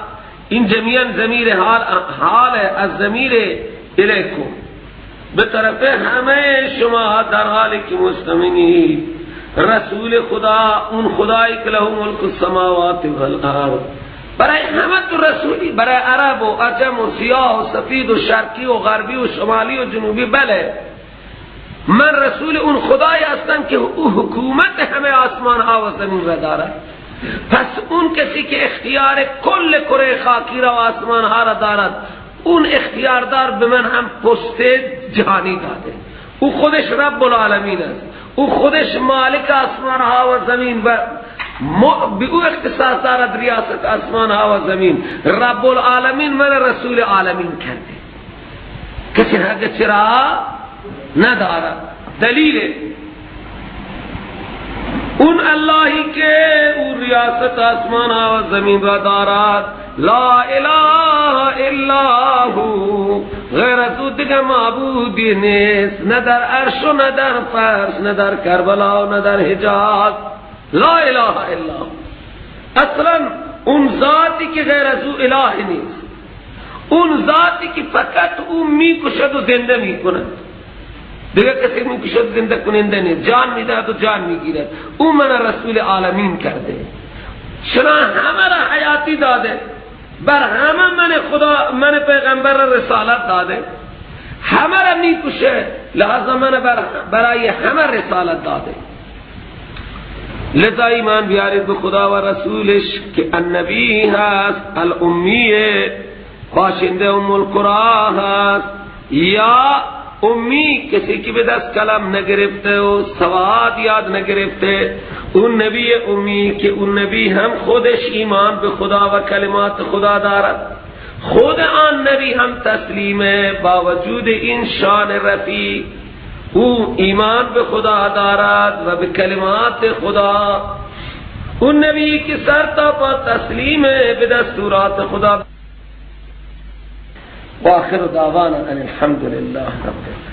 این جمیعا ضمیر حال از ضمیر الیکم، به طرف همه شما در حالی که مستمینید. رسول خدا، اون خدایی که له ملک السماوات والارض، برای همه تو رسولی، برای عرب و عجم و سیاه و سفید و شرقی و غربی و شمالی و جنوبی. بله، من رسول اون خدایی هستم که او حکومت همه آسمان ها و زمین را دارد. پس اون کسی که اختیار کل کره خاکی را و آسمان ها را دارد، اون اختیاردار به من هم پست جهانی داده. او خودش رب العالمین است، او خودش مالک آسمان ها و زمین و به او اختصاص دارد ریاست آسمان ها و زمین. رب العالمین من رسول عالمین کرده، کسی حق چرا ندارد. دلیل اون اللهی که او ریاست آسمان ها و زمین را دارد، لا اله الا هو، غیر از او دیگه معبودی نیست، نه در عرش و نه در فرش، نه در کربلا و نه در حجاز. لا اله الا هو، اصلا اون ذاتی که غیر از او اله نیست، اون ذاتی که فقط او میکشد و زنده میکند، دیگه کسی میکشد زنده کننده نیست، جان میدهد و جان میگیرد، او من رسول عالمین کرده، چرا همه را حیاتی داده، بر همه من خدا، من پیغمبر را رسالت داده، همه را میکشه، لہذا من برای همه رسالت داده. لذا ایمان بیارید به خدا و رسولش که النبی هست، الامی باشنده ام القرى هست، یا امی کسی که به دست کلم نگرفته و سواد یاد نگرفته، اون نبی امی که اون نبی هم خودش ایمان به خدا و کلمات خدا دارد، خود آن نبی هم تسلیمه، با وجود این شان رفیع او ایمان به خدا دارد و به کلمات خدا. اون نبی که سر تا پا تسلیمه به دستورات خدا. وآخر دعوانا ان الحمد لله رب العالمین.